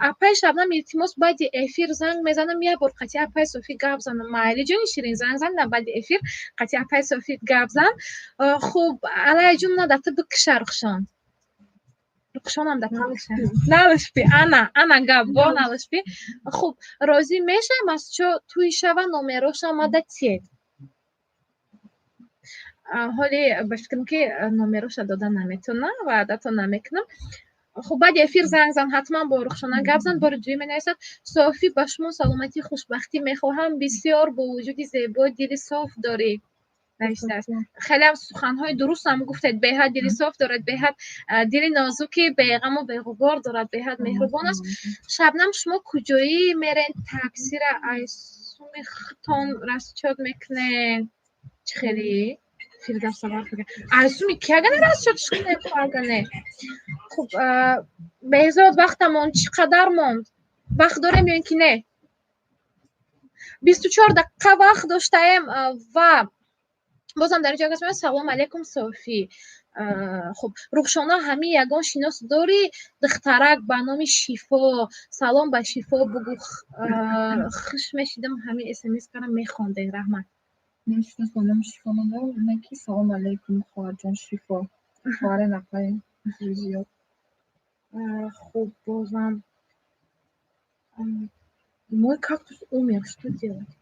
Апай Шабнам, илтимос, баъди эфир занг мезанам, як бор қатъи апай Софӣ гап занам. Майли, ҷони ширин, занг зан, на баъди эфир қатъи апай Софӣ гап зан. Хуб, алайҷун, на дата бикиша, Рухшон. Рухшонам дата бикиша. Налишпи, ана, ана гап, бо налишпи. Хуб, розӣ мешавем, аз чо туй шава, номероша мада тиед. Ҳоли ба фикрам, ки номероша дода наметавонам, ваъдато намекунам. Хуб, баъди эфир занг зан, ҳатман бо Рухшона гап зан. Бори дуюм менависад: Софӣ, ба шумо саломатӣ, хушбахтӣ мехоҳам, бисёр бо вуҷуди зебо, дили соф дорӣ, навиштааст. Хелеам суханҳои дурустам гуфтед. Беҳад дили соф дорад, беҳад дили нозуки, беғаму беғубор дорад, беҳад меҳрубон аст. Шабнам, шумо куҷоӣ мерен, таксира айсуми худтон расчёт мекунед? Чӣ хеле Фирдавс айсуми ки агане расчётш кунед, агане? Хуб, Беҳзод, вақтамон чӣ қадар монд? Вақт дорем ё ин ки не? 24 дақиқа вақт доштаем. Ва бозам дар инҷо кас: «Салом алейкум, Софӣ. Хуб, Рухшона, ҳамин ягон шинос дорӣ, духтарак ба номи Шифо? Салом ба Шифо бугӯ, хуш мешидам, ҳамин смс кардам, мехондем, раҳмат.» Шинос ба номи Шифо надорам, не ки. Салом алейкум, хоҳарҷон Шифо, хоҳари нақлаи зиёд. Хуб, бозам: «Мой кактус умер, что делать?»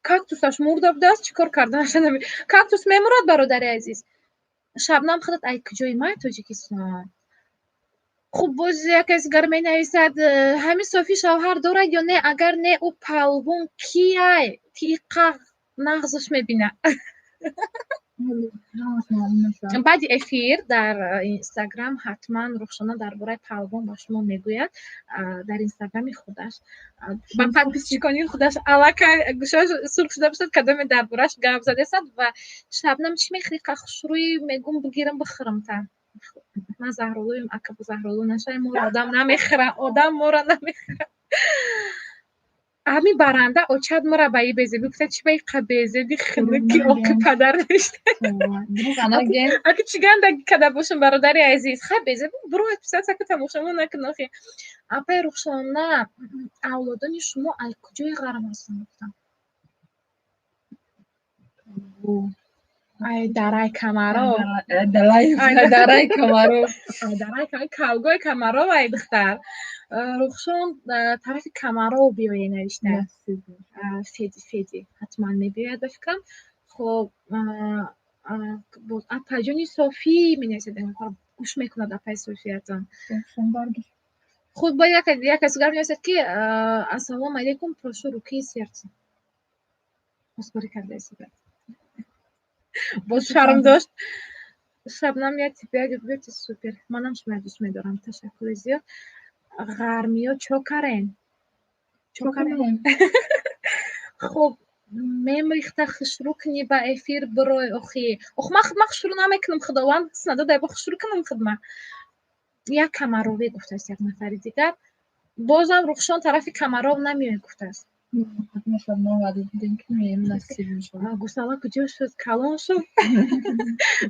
Кактусаш мурда будааст, чӣ кор карданаша нами. Кактус мемурад, бародари азиз. Шабнам, худат ай куҷои? Май Тоҷикистон. Хуб, боз як каси дигар менависад: «Ҳамин Софӣ шавҳар дорад ё не? Агар не, ӯ палвон кияй, ки иқа нағзаш мебина?» Баъди эфир дар Инстаграм ҳатман Рухшона дар бораи палвон ба шумо мегӯяд, дар Инстаграми худаш ба подписчикони худаш. Аллакай гӯшош сурх шуда бошад, кадоме дар бораш гап задесад. Ва Шабнам, чӣ мехӯри, хушрӯи, мегум, бигирам, бихӯрам та. Ман заҳролӯем, ака, заҳролӯ нашавем, моро одам намехӯра, одам моро намехӯра. Ҳамин баранда очад мара ба и безебӣ гуфта, чи ба иқа безеби хинуки оки падар навишта. Аки чӣ гандаги када бошам, бародари азиз, ха безеб буро, отписаться ка, тамошомо накун охи. Апай Рухшона, авлодони шумо ай куҷои ғарм ҳастанд, гуфтам. Ай дарай Камаров. Дарай Камаров. Дарай кавгои Камаров, ай духтар Рухшон, тарафи Камаров биёе, навишта Феди. Феди ҳатман мебиёяд, ба фикрам. Хоб, боз апаҷони Софӣ менависад, гӯш мекунад апаи Софиятон. Хуб, ба як каси дигар менависад, ки «Ассалому алейкум, прошу руки и сердце». Хостгорӣ кардаистед, боз шарм дошт. Шабнам, я тебя люблю, ты супер. Манам шуморо дӯст медорам, ташаккури зиёд. Ғармиё чо карен, чо карен? Хуб, мемрихта, хушрӯ кунӣ, ба эфир бирой охи. Ох, ман хушрӯ намекунам, худованд ҳис надода бо хушрӯ кунам худма. Як Камарове, гуфтааст як нафари дигар. Бозам Рухшон, тарафи Камаров намеояд, гуфтааст. Гусала куҷо шуд? Калон шуд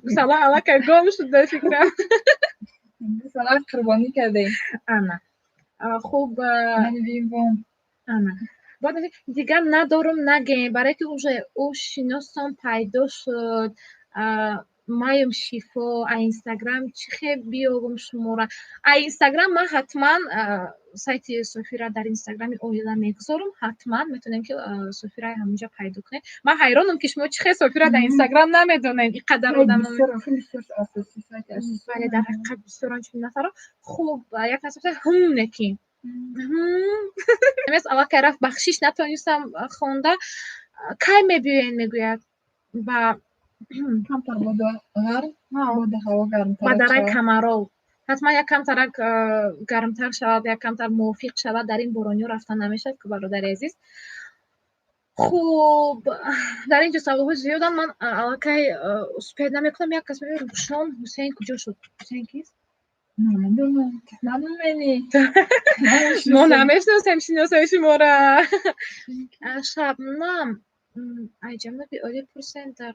гусала, аллакай гом шуд, ба фикрам. Гусала қурбонӣ кардем. Ана, хуб, ана дигар надорум, нагем, барое ки уже ӯ шиносон пайдо шуд. Маем шифо, а Инстаграм чӣ хел биёбам шуморо? А Инстаграм ман ҳатман сайти Софира дар Инстаграми оила мегузорам. Ҳатман метавонем, ки Софира ҳаминҷа пайдо кунед. Ман ҳайронам, ки шумо чӣ хел Софира дар Инстаграм намедонед, ин қадар одам. Бале, дар ҳақиқат бисёран чунин нафаро. Хуб, як кас ҳум неки аллакай рафт, бахшиш, натонистам хонда. Кай мебиёен, мегӯяд ба Камтар бода гарм, бода ҳаво гармтар. Ба дараи Камаров ҳатман як камтарак гармтар шавад, як камтар мувофиқ шавад. Дар ин борониҳо рафтан намешавад, ку, бародари азиз. Хуб, дар ин ҷо саволҳои зиёданд, ман аллакай успеть намекунам. Як кас мегӯяд: «Рухшон, Ҳусейн куҷо шуд?» Ҳусейн кист? Намедонам, намемени. Мо намешиносем, шиносем шумора. Шабнам айҷаноби олӣ, пурсен дар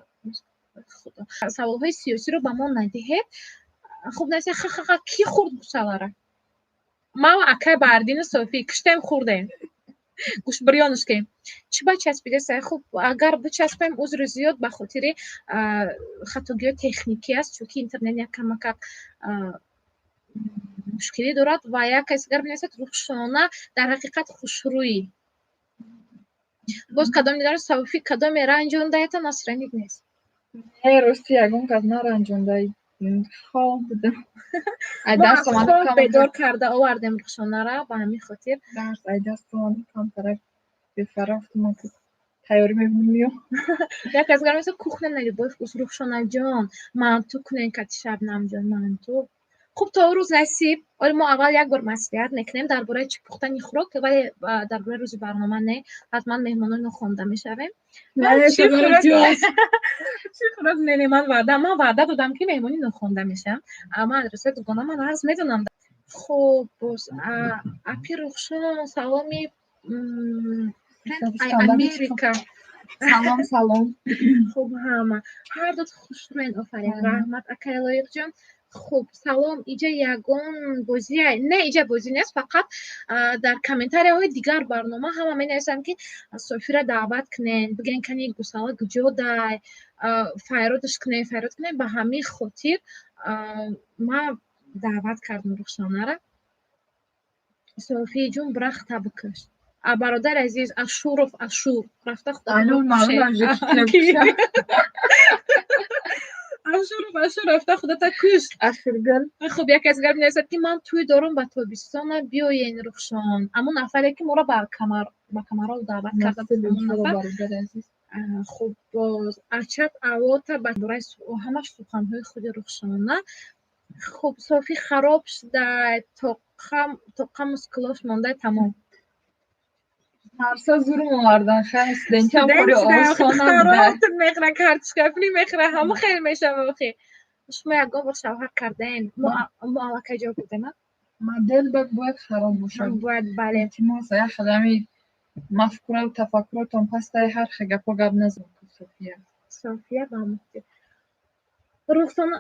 худо, саволҳои сиёсиро ба мо надиҳед. Хуб, наси ха-ха-ха. Кӣ хӯрд гусалара? Ман, акай Баҳриддину Софӣ киштем, хӯрдем, гӯштбирёнушкем. Чӣ ба часпидеса? Хуб, агар бичаспем, узри зиёд, ба хотири хатогиҳои техникӣ аст, чунки интернет як камакак мушкилӣ дорад. Ва як каси дигар менависад: «Рухшона дар ҳақиқат хушрӯӣ». Боз кадом дигар? Софӣ, кадоме ранҷондаята, насранид нест? Не, рости, ягон кас наранҷондай, хоб будам. Хоб бедор карда овардем Рухшонара, ба ҳамин хотир. Дарс ай даст омада, камтарак бефарафтуман, тайёрӣ мебинем ё. Як аз гар меса: «Кухня на любой вкус». Рухшонаҷон, манту кунен кати Шабнамҷон, манту. Хуб, то рӯз насиб. Оли мо аввал як бор маслиҳат мекунем дар бораи чӣ пухтани хӯрок, вале дар бораи рӯзи барнома не, ҳатман меҳмонони хонда мешавем. Чӣ хӯрок? Не, не, ман ваъда додам, ки меҳмони нохонда мешавам. Ман адресои дугона ман арз медонам. Хуб, боз апи Рухшон, саломи Америка. Салом, салом. Хуб, ҳама ҳар дут хушрӯен, офарин, раҳмат, акай Лоиқҷон. Хуб, салом, иҷа ягон бозия? Не, иҷа бозӣ нест, фақат дар комментарияҳои дигар барнома ҳама менависанд, ки Софира даъват кунен, бигӯен, кани гусала куҷо дай, файродаш кунен, файрод кунен. Ба ҳамин хотир ман даъват кардам Рухшонара. Софиҷун, брахта бикаш. Бародари азиз Ашуров, Ашур рафта. Худо. Ашуров, Ашур рафта худата кушт. Ашургул. Хуб, яке аз гар менависад, ки ман тӯй дорам ба тобистона, биёен, Рухшон. Амон нафаре, ки моро ба Камарол даъват карда. Хуб, боз ачат авота ба бораи ҳамаш суханҳои худи Рухшона. Хуб, Софӣ хароб шуда, тоқа мускулош монда, тамом. Ҳарса зурм овардан, хай, студентиам кори осон набуда. Мехӯра, картошка фри мехӯра, ҳама хел мешава. Охи, шумо ягон бор шавҳар кардаен? Мо аллакай ҷавоб додем. Модел бояд хароб бошад. Бояд, бале. Илтимос, як хадами мафкурау тафаккуротон пастаи, ҳар хел гапо гап назан, София. София ба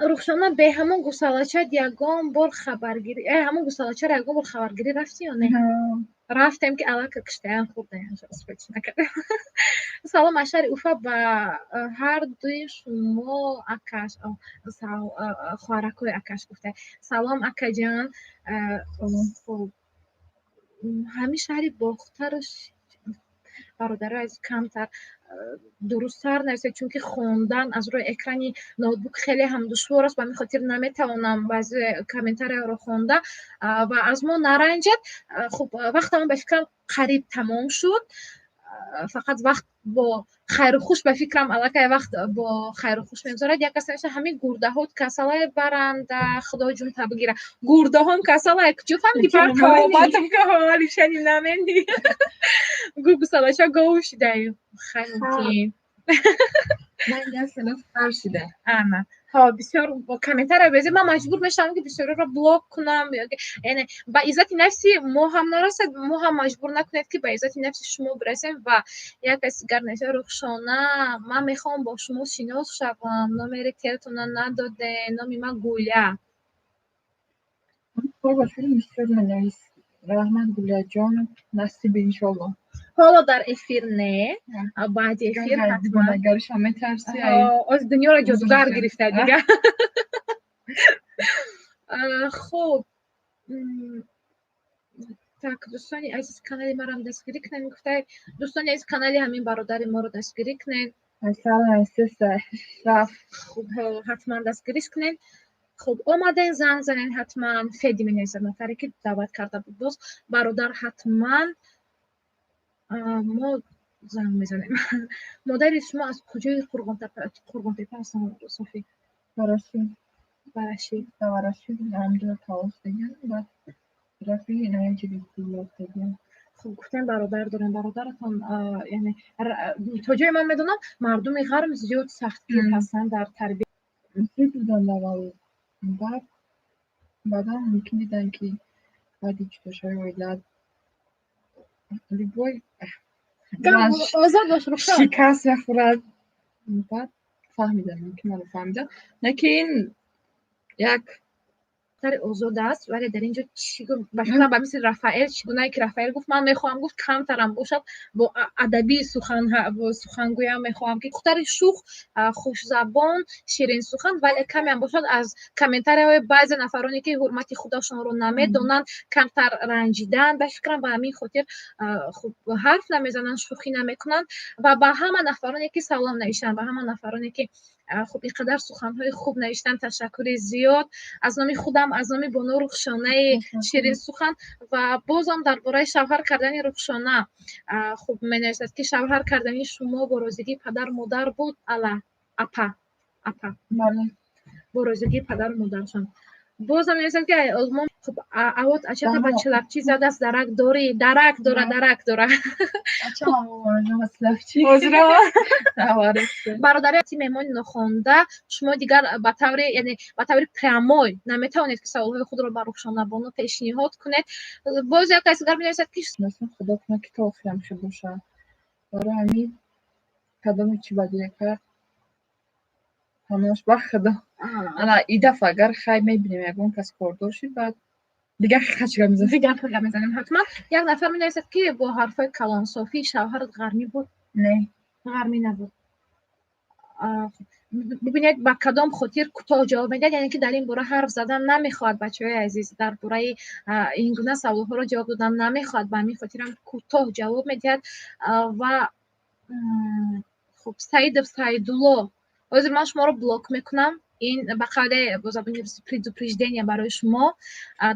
Рухшона, бе ҳамон гусалачат ягон бор хабаргирӣ, ҳамон гусалачаро ягон бор хабаргирӣ рафтӣ ё не? Рафтем, ки аллака киштаян хӯрдаям. Салом аз шаҳри Уфа ба ҳар дуи шумо, акаш, хоҳаракҳои акаш гуфта. Салом, акаҷон. Хуб, ҳамин шаҳри Бохтару, бародаро азиз, камтар дурусттар нависед, чунки хондан аз рӯи экрани ноутбук хеле ҳам душвор аст. Ба ҳамин хотир наметавонам баъзе комментарияро хонда, ва аз мо наранҷед. Хуб, вақтамон, ба фикрам, қариб тамом шуд. Фақат вақт бо хайру хуш, ба фикрам, аллакай вақт бо хайру хуш мегузарад. Як кас навиша: «Ҳамин гурдаҳот касалае баранда, худо ҷунта бигира». Гурдаҳом касалае, куҷо фаҳмиди? Паркаобатам наменди гу гусалаша гов шидаю, хай, мумкин. Ана ҳо, бисёр комментария безе, ман маҷбур мешавам, ки бисёриро блок кунам. Яъне ба иззати нафси мо ҳам нарасад, мо ҳам маҷбур накунед, ки ба иззати нафси шумо бирасем. Ва як каси дигар навиша: «Рухшона, ман мехоҳам бо шумо шинос шавам, номери телефона надоде, номи ман Гуля». Раҳмат, Гуляҷон, насиб, иншолло. Ҳоло дар эфир не, баъди эфир ҳатман. Оз дунёро ҷодугар гирифта дига. Хуб, так, дӯстони азиз, канали марам дастгирӣ кунед, гуфтай. Дӯстони азиз, канали ҳамин бародари моро дастгирӣ кунед. Хуб, ҳатман дастгириш кунед. Хуб, омаден, занг занед ҳатман. Феди менависад, нафаре ки даъват карда буд. Боз бародар, ҳатман мо занг мезанем. Модари шумо аз куҷои Қурғонтепа ҳастанд, Софӣ? Бараши. Бараши. Бараши ҳамҷо таваллуд шудагиам, баъд тарафи ноҳияи Кӯлоб дагиам. Хуб, гуфтем, бародар дорем. Бародаратон, яъне то ҷое ман медонам, мардуми ғарм зиёд сахтгир ҳастанд дар тарбия. Зид буданд аввал, баъд баъдан мумкин диданд, ки баъди ҷудошавии оила любой Озод бош, Рухшон. шикаст мехӯрад. Баъд фаҳмиданд, мумкин маро фаҳмиданд, лекин як Духтари озод аст, вале дар ин ҷо чӣ ба фикрам, ба мисли Рафаэл, чӣ гунае ки Рафаэл гуфт, ман мехоҳам, гуфт, камтарам бошад, бо адабӣ сухан сухангӯям. Мехоҳам, ки духтари шух, хушзабон, ширинсухан, вале камеам бошад, аз комментарияҳои баъзе нафароне, ки ҳурмати худашонро намедонанд, камтар ранҷиданд. Ба фикрам, ба ҳамин хотир хуб ҳарф намезананд, шӯхӣ намекунанд. Ва ба ҳама нафароне, ки салом навиштанд, ба ҳама нафароне, ки хуб ин қадар суханҳои хуб навиштанд, ташаккури зиёд аз номи худам, аз номи бону Рухшонаи ширинсухан. Ва бозам дар бораи шавҳар кардани Рухшона, хуб, менависад, ки шавҳар кардани шумо бо розигии падару модар буд, ала апа, апа? Бо розигии падару модаршон. Бозам менависад, ки олмон, хуб, авот ачата ба чилапчӣ задааст, дарак дорӣ? Дарак дора, дарак дора. Бародари меҳмони нохонда, шумо дигар ба таври, яъне ба таври прямой наметавонед, ки саволҳои худро ба Рухшонабону пешниҳод кунед. Боз як каси дигар менависад, ки Худо кунад, ки то охирам хел бошад. Барои ҳамин кадоме чӣ бадие кард, ҳамаш ба худо. Ана и дафъа агар хай мебинем, ягон кас кордор шид, баъд дигар хач гап мезанем. Дигар гап мезанем ҳатман. Як нафар менависад, ки бо ҳарфҳои калон: Софӣ, шавҳарат ғармӣ буд? Не. Ғармӣ набуд. Бибинед, ба кадом хотир кӯтоҳ ҷавоб медиҳад, яъне ки дар ин бора ҳарф задан намехоҳад. Бачаҳои азиз, дар бораи ин гуна саволҳоро ҷавоб додан намехоҳад, ба ҳамин хотирам кӯтоҳ ҷавоб медиҳад. Ва хуб, Саидов Саидулло, ҳозир ман шуморо блок мекунам. Ин ба қавле бо забони русӣ предупреждение барои шумо.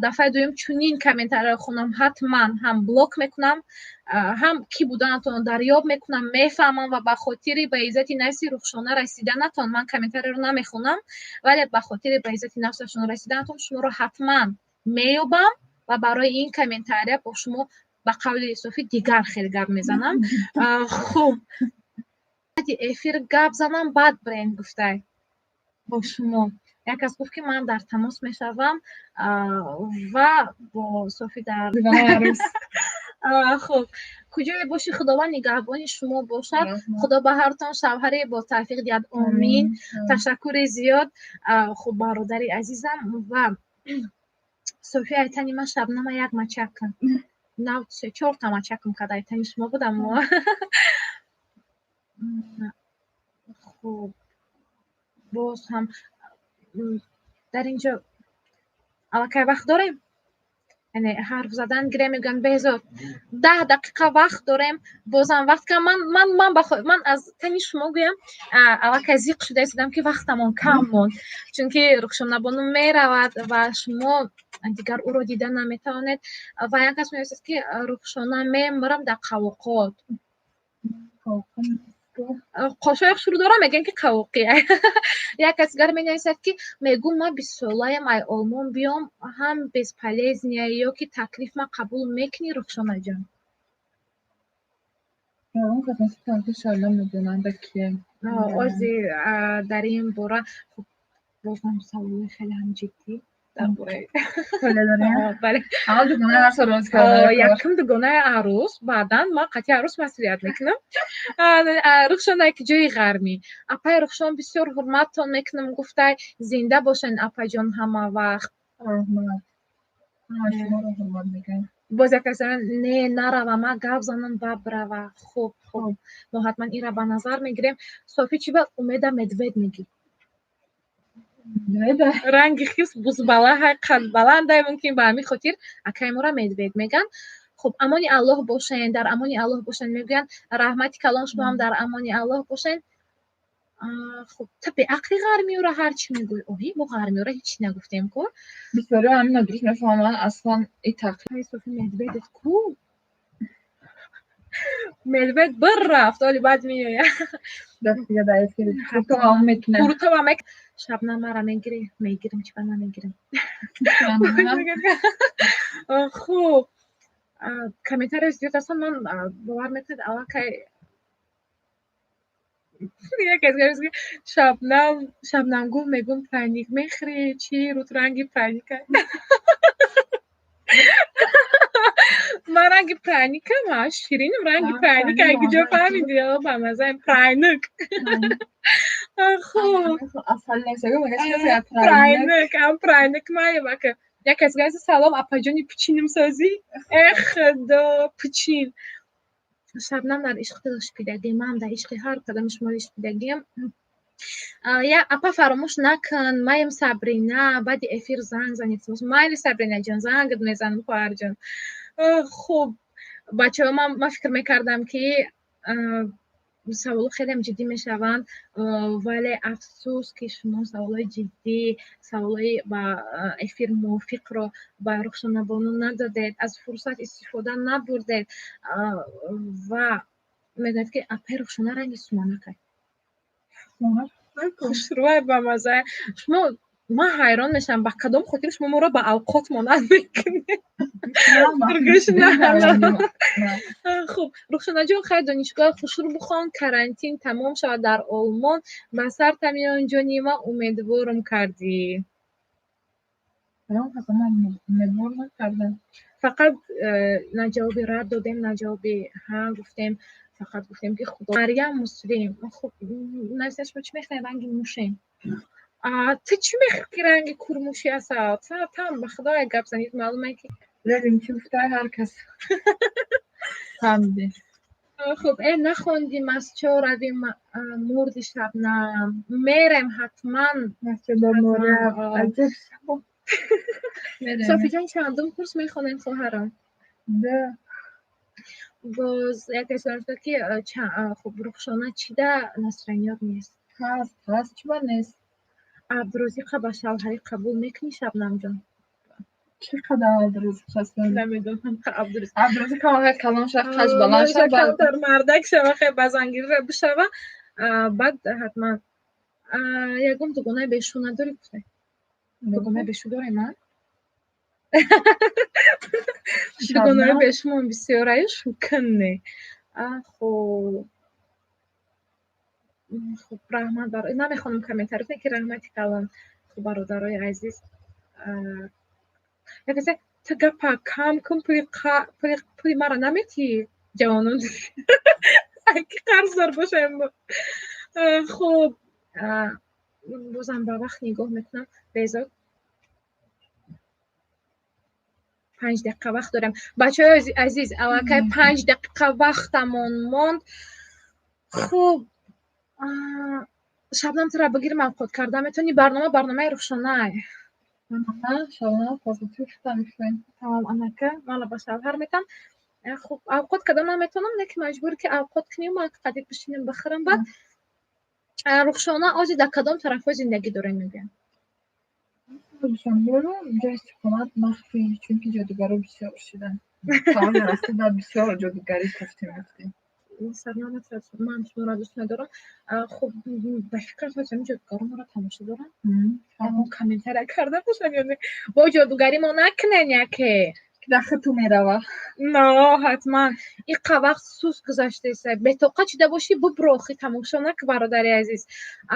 Дафъаи дуюм чунин комментарияро хонам, ҳатман ҳам блок мекунам, ҳам кӣ буданатонро дарёб мекунам, мефаҳмам. Ва ба хотири ба иззати нафси Рухшона расиданатон ман комментарияро намехонам, вале ба хотири ба иззати нафсашон расиданатон шуморо ҳатман меёбам ва барои ин комментария бо шумо ба қавли Софӣ дигар хел гап мезанам. Хуб, эфир гап занам, баъд бренд гуфтай бо шумо. Як кас гуфт, ки ман дар тамос мешавам ва бо Софӣ дар. Хуб, куҷое боши, Худованд нигаҳбони шумо бошад. Худо ба ҳартон шавҳаре бо тавфиқ диҳад, омин. Ташаккури зиёд. Хуб, бародари азизам ва София, айтани ман Шабнама як мачакам нав се чорта мачакам кард, айтани шумо будам. Хуб, боз ҳам дар инҷо аллакай вақт дорем, яъне ҳарф задан гирем, мегӯянд, Беҳзод, 10 дақиқа вақт дорем, бозам вақт кам. Ман аз тани шумо гӯям, аллакай зиқ шуда истодам, ки вақтамон кам монд, чунки Рухшонабону меравад ва шумо дигар ӯро дида наметавонед. Ва як кас менависад, ки Рухшона, мемирам дар қавоқот. Қошои шурӯъ дорам, мегӯянд, ки қавоқӣ. Як кас дигар менависад, ки мегӯм, ман 20-солаям, ай Олмон биём ҳам бесполезная ё ки таклиф ма қабул мекунӣ, Рухшонаҷон? Он кас таклиф намедонам ба кие. Ози дар ин бора, хуб, бозам саволҳои хеле ҳам ҷиддӣ дар бораи якум дугонаи арӯс, баъдан ман қатъи арӯс масъулият мекунам. Рухшона, ки ҷои ғармӣ, апаи Рухшон, бисёр ҳурматтон мекунам, гуфтай, зинда бошен, апаҷон, ҳама вақт. Раҳмат, шуморо ҳурмат мекунам. Боз як кас не нарава, ма гап занам ба брава. Хуб, хуб, мо ҳатман инра ба назар мегирем. Софӣ, чӣ ба Умеда медведь мегӣ? Ранги хис бузбалаҳай, қадбаландай, мумкин ба ҳамин хотир акаи моро медведь меган. Хуб, амони Аллоҳ бошен, дар амони Аллоҳ бошен мегӯянд. Раҳмати калон, шумо ҳам дар амони Аллоҳ бошен. Хуб, ту беақли ғармиёра ҳар чӣ мегӯӣ. Оҳи, мо ғармиёра ҳеҷ чӣ нагуфтем ку. Бисёриҳо ҳамин нодуруст мефаҳманд, аслан и тақлид. Софи, медведь ет ку? Медведь бір рафт, оли баъд меояд. Куртова мек. Шабнам, мара мегирӣ? Мегирим, чӣ ба намегирим? Хуб, комментария зиёд ҳастанд, ман бовар мекунед, аллакай як Шабнам, Шабнамгул мегум, пряник мехӯрӣ чӣ? Рут ранги пряник а. Ман ранги пряник ам, ширинам, ранги пряник а. Куҷо фаҳмидӣ? Ба мазаи пряник. Хуб, пряник ам, пряник маем ака. Як кас гази: «Салом, апаҷони, пучиним созӣ?» Э худо, пучин. Шабнам дар ишқи дилшпидагӣ, ман дар ишқи ҳар кадоми шумо ишпидагиам. Я апа, фаромӯш накун, маем Сабрина, баъди эфир занг занед. Майли, Сабринаҷон, зангат мезанам, хоҳарҷон. Хуб, бачаҳо, ман фикр мекардам, ки саволҳо хелеам ҷиддӣ мешаванд, вале афсӯс, ки шумо саволҳои ҷиддӣ, саволҳои ба эфир мувофиқро ба Рухшонабону надодед, аз фурсат истифода набурдед ва мегӯяд, ки апаи Рухшона ранги суманакай хушрӯай, ба маза. Шумо, ман ҳайрон мешавам, ба кадом хотир шумо моро ба авқот монанд мекунед. Хуб, Рухшонаҷон, хайр, донишгоҳ хушрӯ бихон, карантин тамом шавад, дар Олмон ба сар тамиён, ҷони ма, умедворум кардӣ. Фақат на ҷавоби рад додем, на ҷавоби ҳа гуфтем, фақат гуфтем, ки худо. Марьям Муслим, хуб, нависта: «Шумо чӣ мехоҳед, ранги мушем?» Ту чӣ мехоҳӣ, ки ранги курмуши асал? Там ба худо як гап занид, маълуме ки Чӣ гуфта, ҳар кас фаҳмиде. Хуб, нахондим, аз чо равим мурди, Шабнам? Мерем ҳатман. Софиҷон, чандум курс мехонем, хоҳарам? Боз яке суол шуда, ки хуб, Рухшона чида настроение ят нест? Ҳаст, ҳаст, чиба нест? Абдурозиқа ба шавҳарӣ қабул мекунӣ, Шабнамҷон? Чӣ қадар Абдурозиқ ҳаст? Намедонам. Абдурозиқ ҳам калон шав, қаж баланд шав, мардак шава, хе ба зангирра бишава, баъд ҳатман. Ягон дугонаи бешу надорӣ, гуфта? Дугонаи бешу дорем, а дугонаи бешумон бисёраю шукнне. Хуб, хуб, раҳмат. Намехонам комментарий, ки раҳмати калон. Хуб, бародарои азиз, якасе ту гапа кам кун, пули мара наметиҳӣ, ҷавонон ки қарздор бошем. Хуб, бозам ба вақт нигоҳ мекунам, безор, 5 дақиқа вақт дорем. Бачаҳои азиз, аллакай 5 дақиқа вақтамон монд. Хуб, Шабнам, тура бигирим, авқот карда метавонӣ? Барнома барномаи Рухшонай. Тамом, анака мана ба шавҳар метам. Хуб, авқот карда ман метавонам, лекин маҷбур ки авқот кунем, ман қадир бишинем, бихӯрам. Баъд, Рухшона, ози дар кадом тарафҳои зиндагӣ дорем, мегӯям? Душанберо ҷои истиқомат махфӣ, чунки ҷодугаро бисёр шуданд. Рафта бисёр ҷодугарӣ кофтем, рафтем. Ман шуморо дӯст медорам. Хуб, ба фикрат, ҳозир ҷодугаро моро тамошо доранд? Ягон комментария карда бошанд ё не? Бо ҷодугарӣ мо накунен яке. Дахи ту мерава. Но, ҳатман. Иқа вақт сус гузаштеса, бетоқат шида бошӣ, буброхи, тамошо наку, бародари азиз.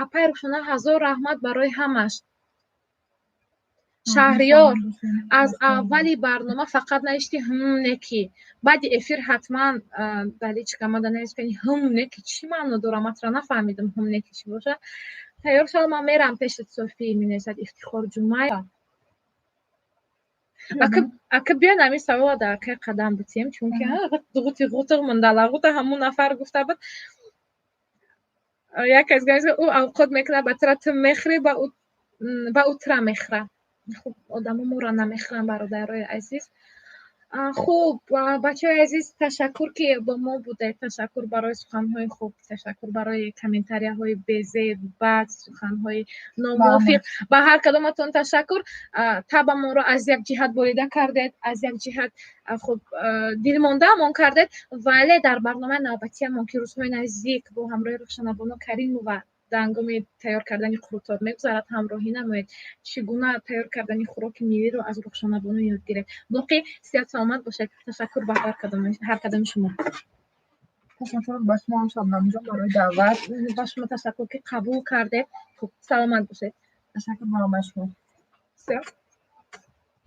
Апай Рухшона, ҳазор раҳмат барои ҳамаш. Шаҳриёр, аз аввали барнома фақат навишти «ҳм неки», баъди эфир ҳатман дар личка мада навис кани. «Ҳм неки» чӣ маъно дора, матра нафаҳмидам, «ҳм неки» чӣ боша. Тайёр шав, ман мерам пешат, Софӣ, менависад Ифтихор Ҷумаев. Ака, биён, ҳамин савола дар акай қадам бутем, чунки ғути ғутуқ мондала ғута ҳамун нафар гуфта буд. Як аз ӯ авқот мекунад ба тра, ту мехӯрӣ, ба ӯ тра мехӯра. Хуб, одамо моро намехӯранд, бародарои азиз. Хуб, бачаҳои азиз, ташаккур, ки бо мо будед. Ташаккур барои суханҳои хуб, ташаккур барои комментарияҳои безеб, бад, суханҳои номувофиқ. Ба ҳар кадоматон ташаккур. Табамонро аз як ҷиҳат болида кардед, аз як ҷиҳат хуб дилмондаамон кардед, вале дар барномаи навбатиамон, ки рӯзҳои наздик бо ҳамроҳи Рухшонабону Каримова дар ҳангоми тайёр кардани қурутоб мегузарад, ҳамроҳӣ намоед. Чӣ гуна тайёр кардани хӯроки миллиро аз Рухшонабону ёд гиред. Боқӣ сиҳат саломат бошед. Ташаккур ба ҳар кадоми шумо. Ташаккур ба шумо, Шабнамҷон, барои даъват. Ба шумо ташаккур, ки қабул кардед. Хуб, саломат бошед. Ташаккур ба ҳамаи шумо. Всё.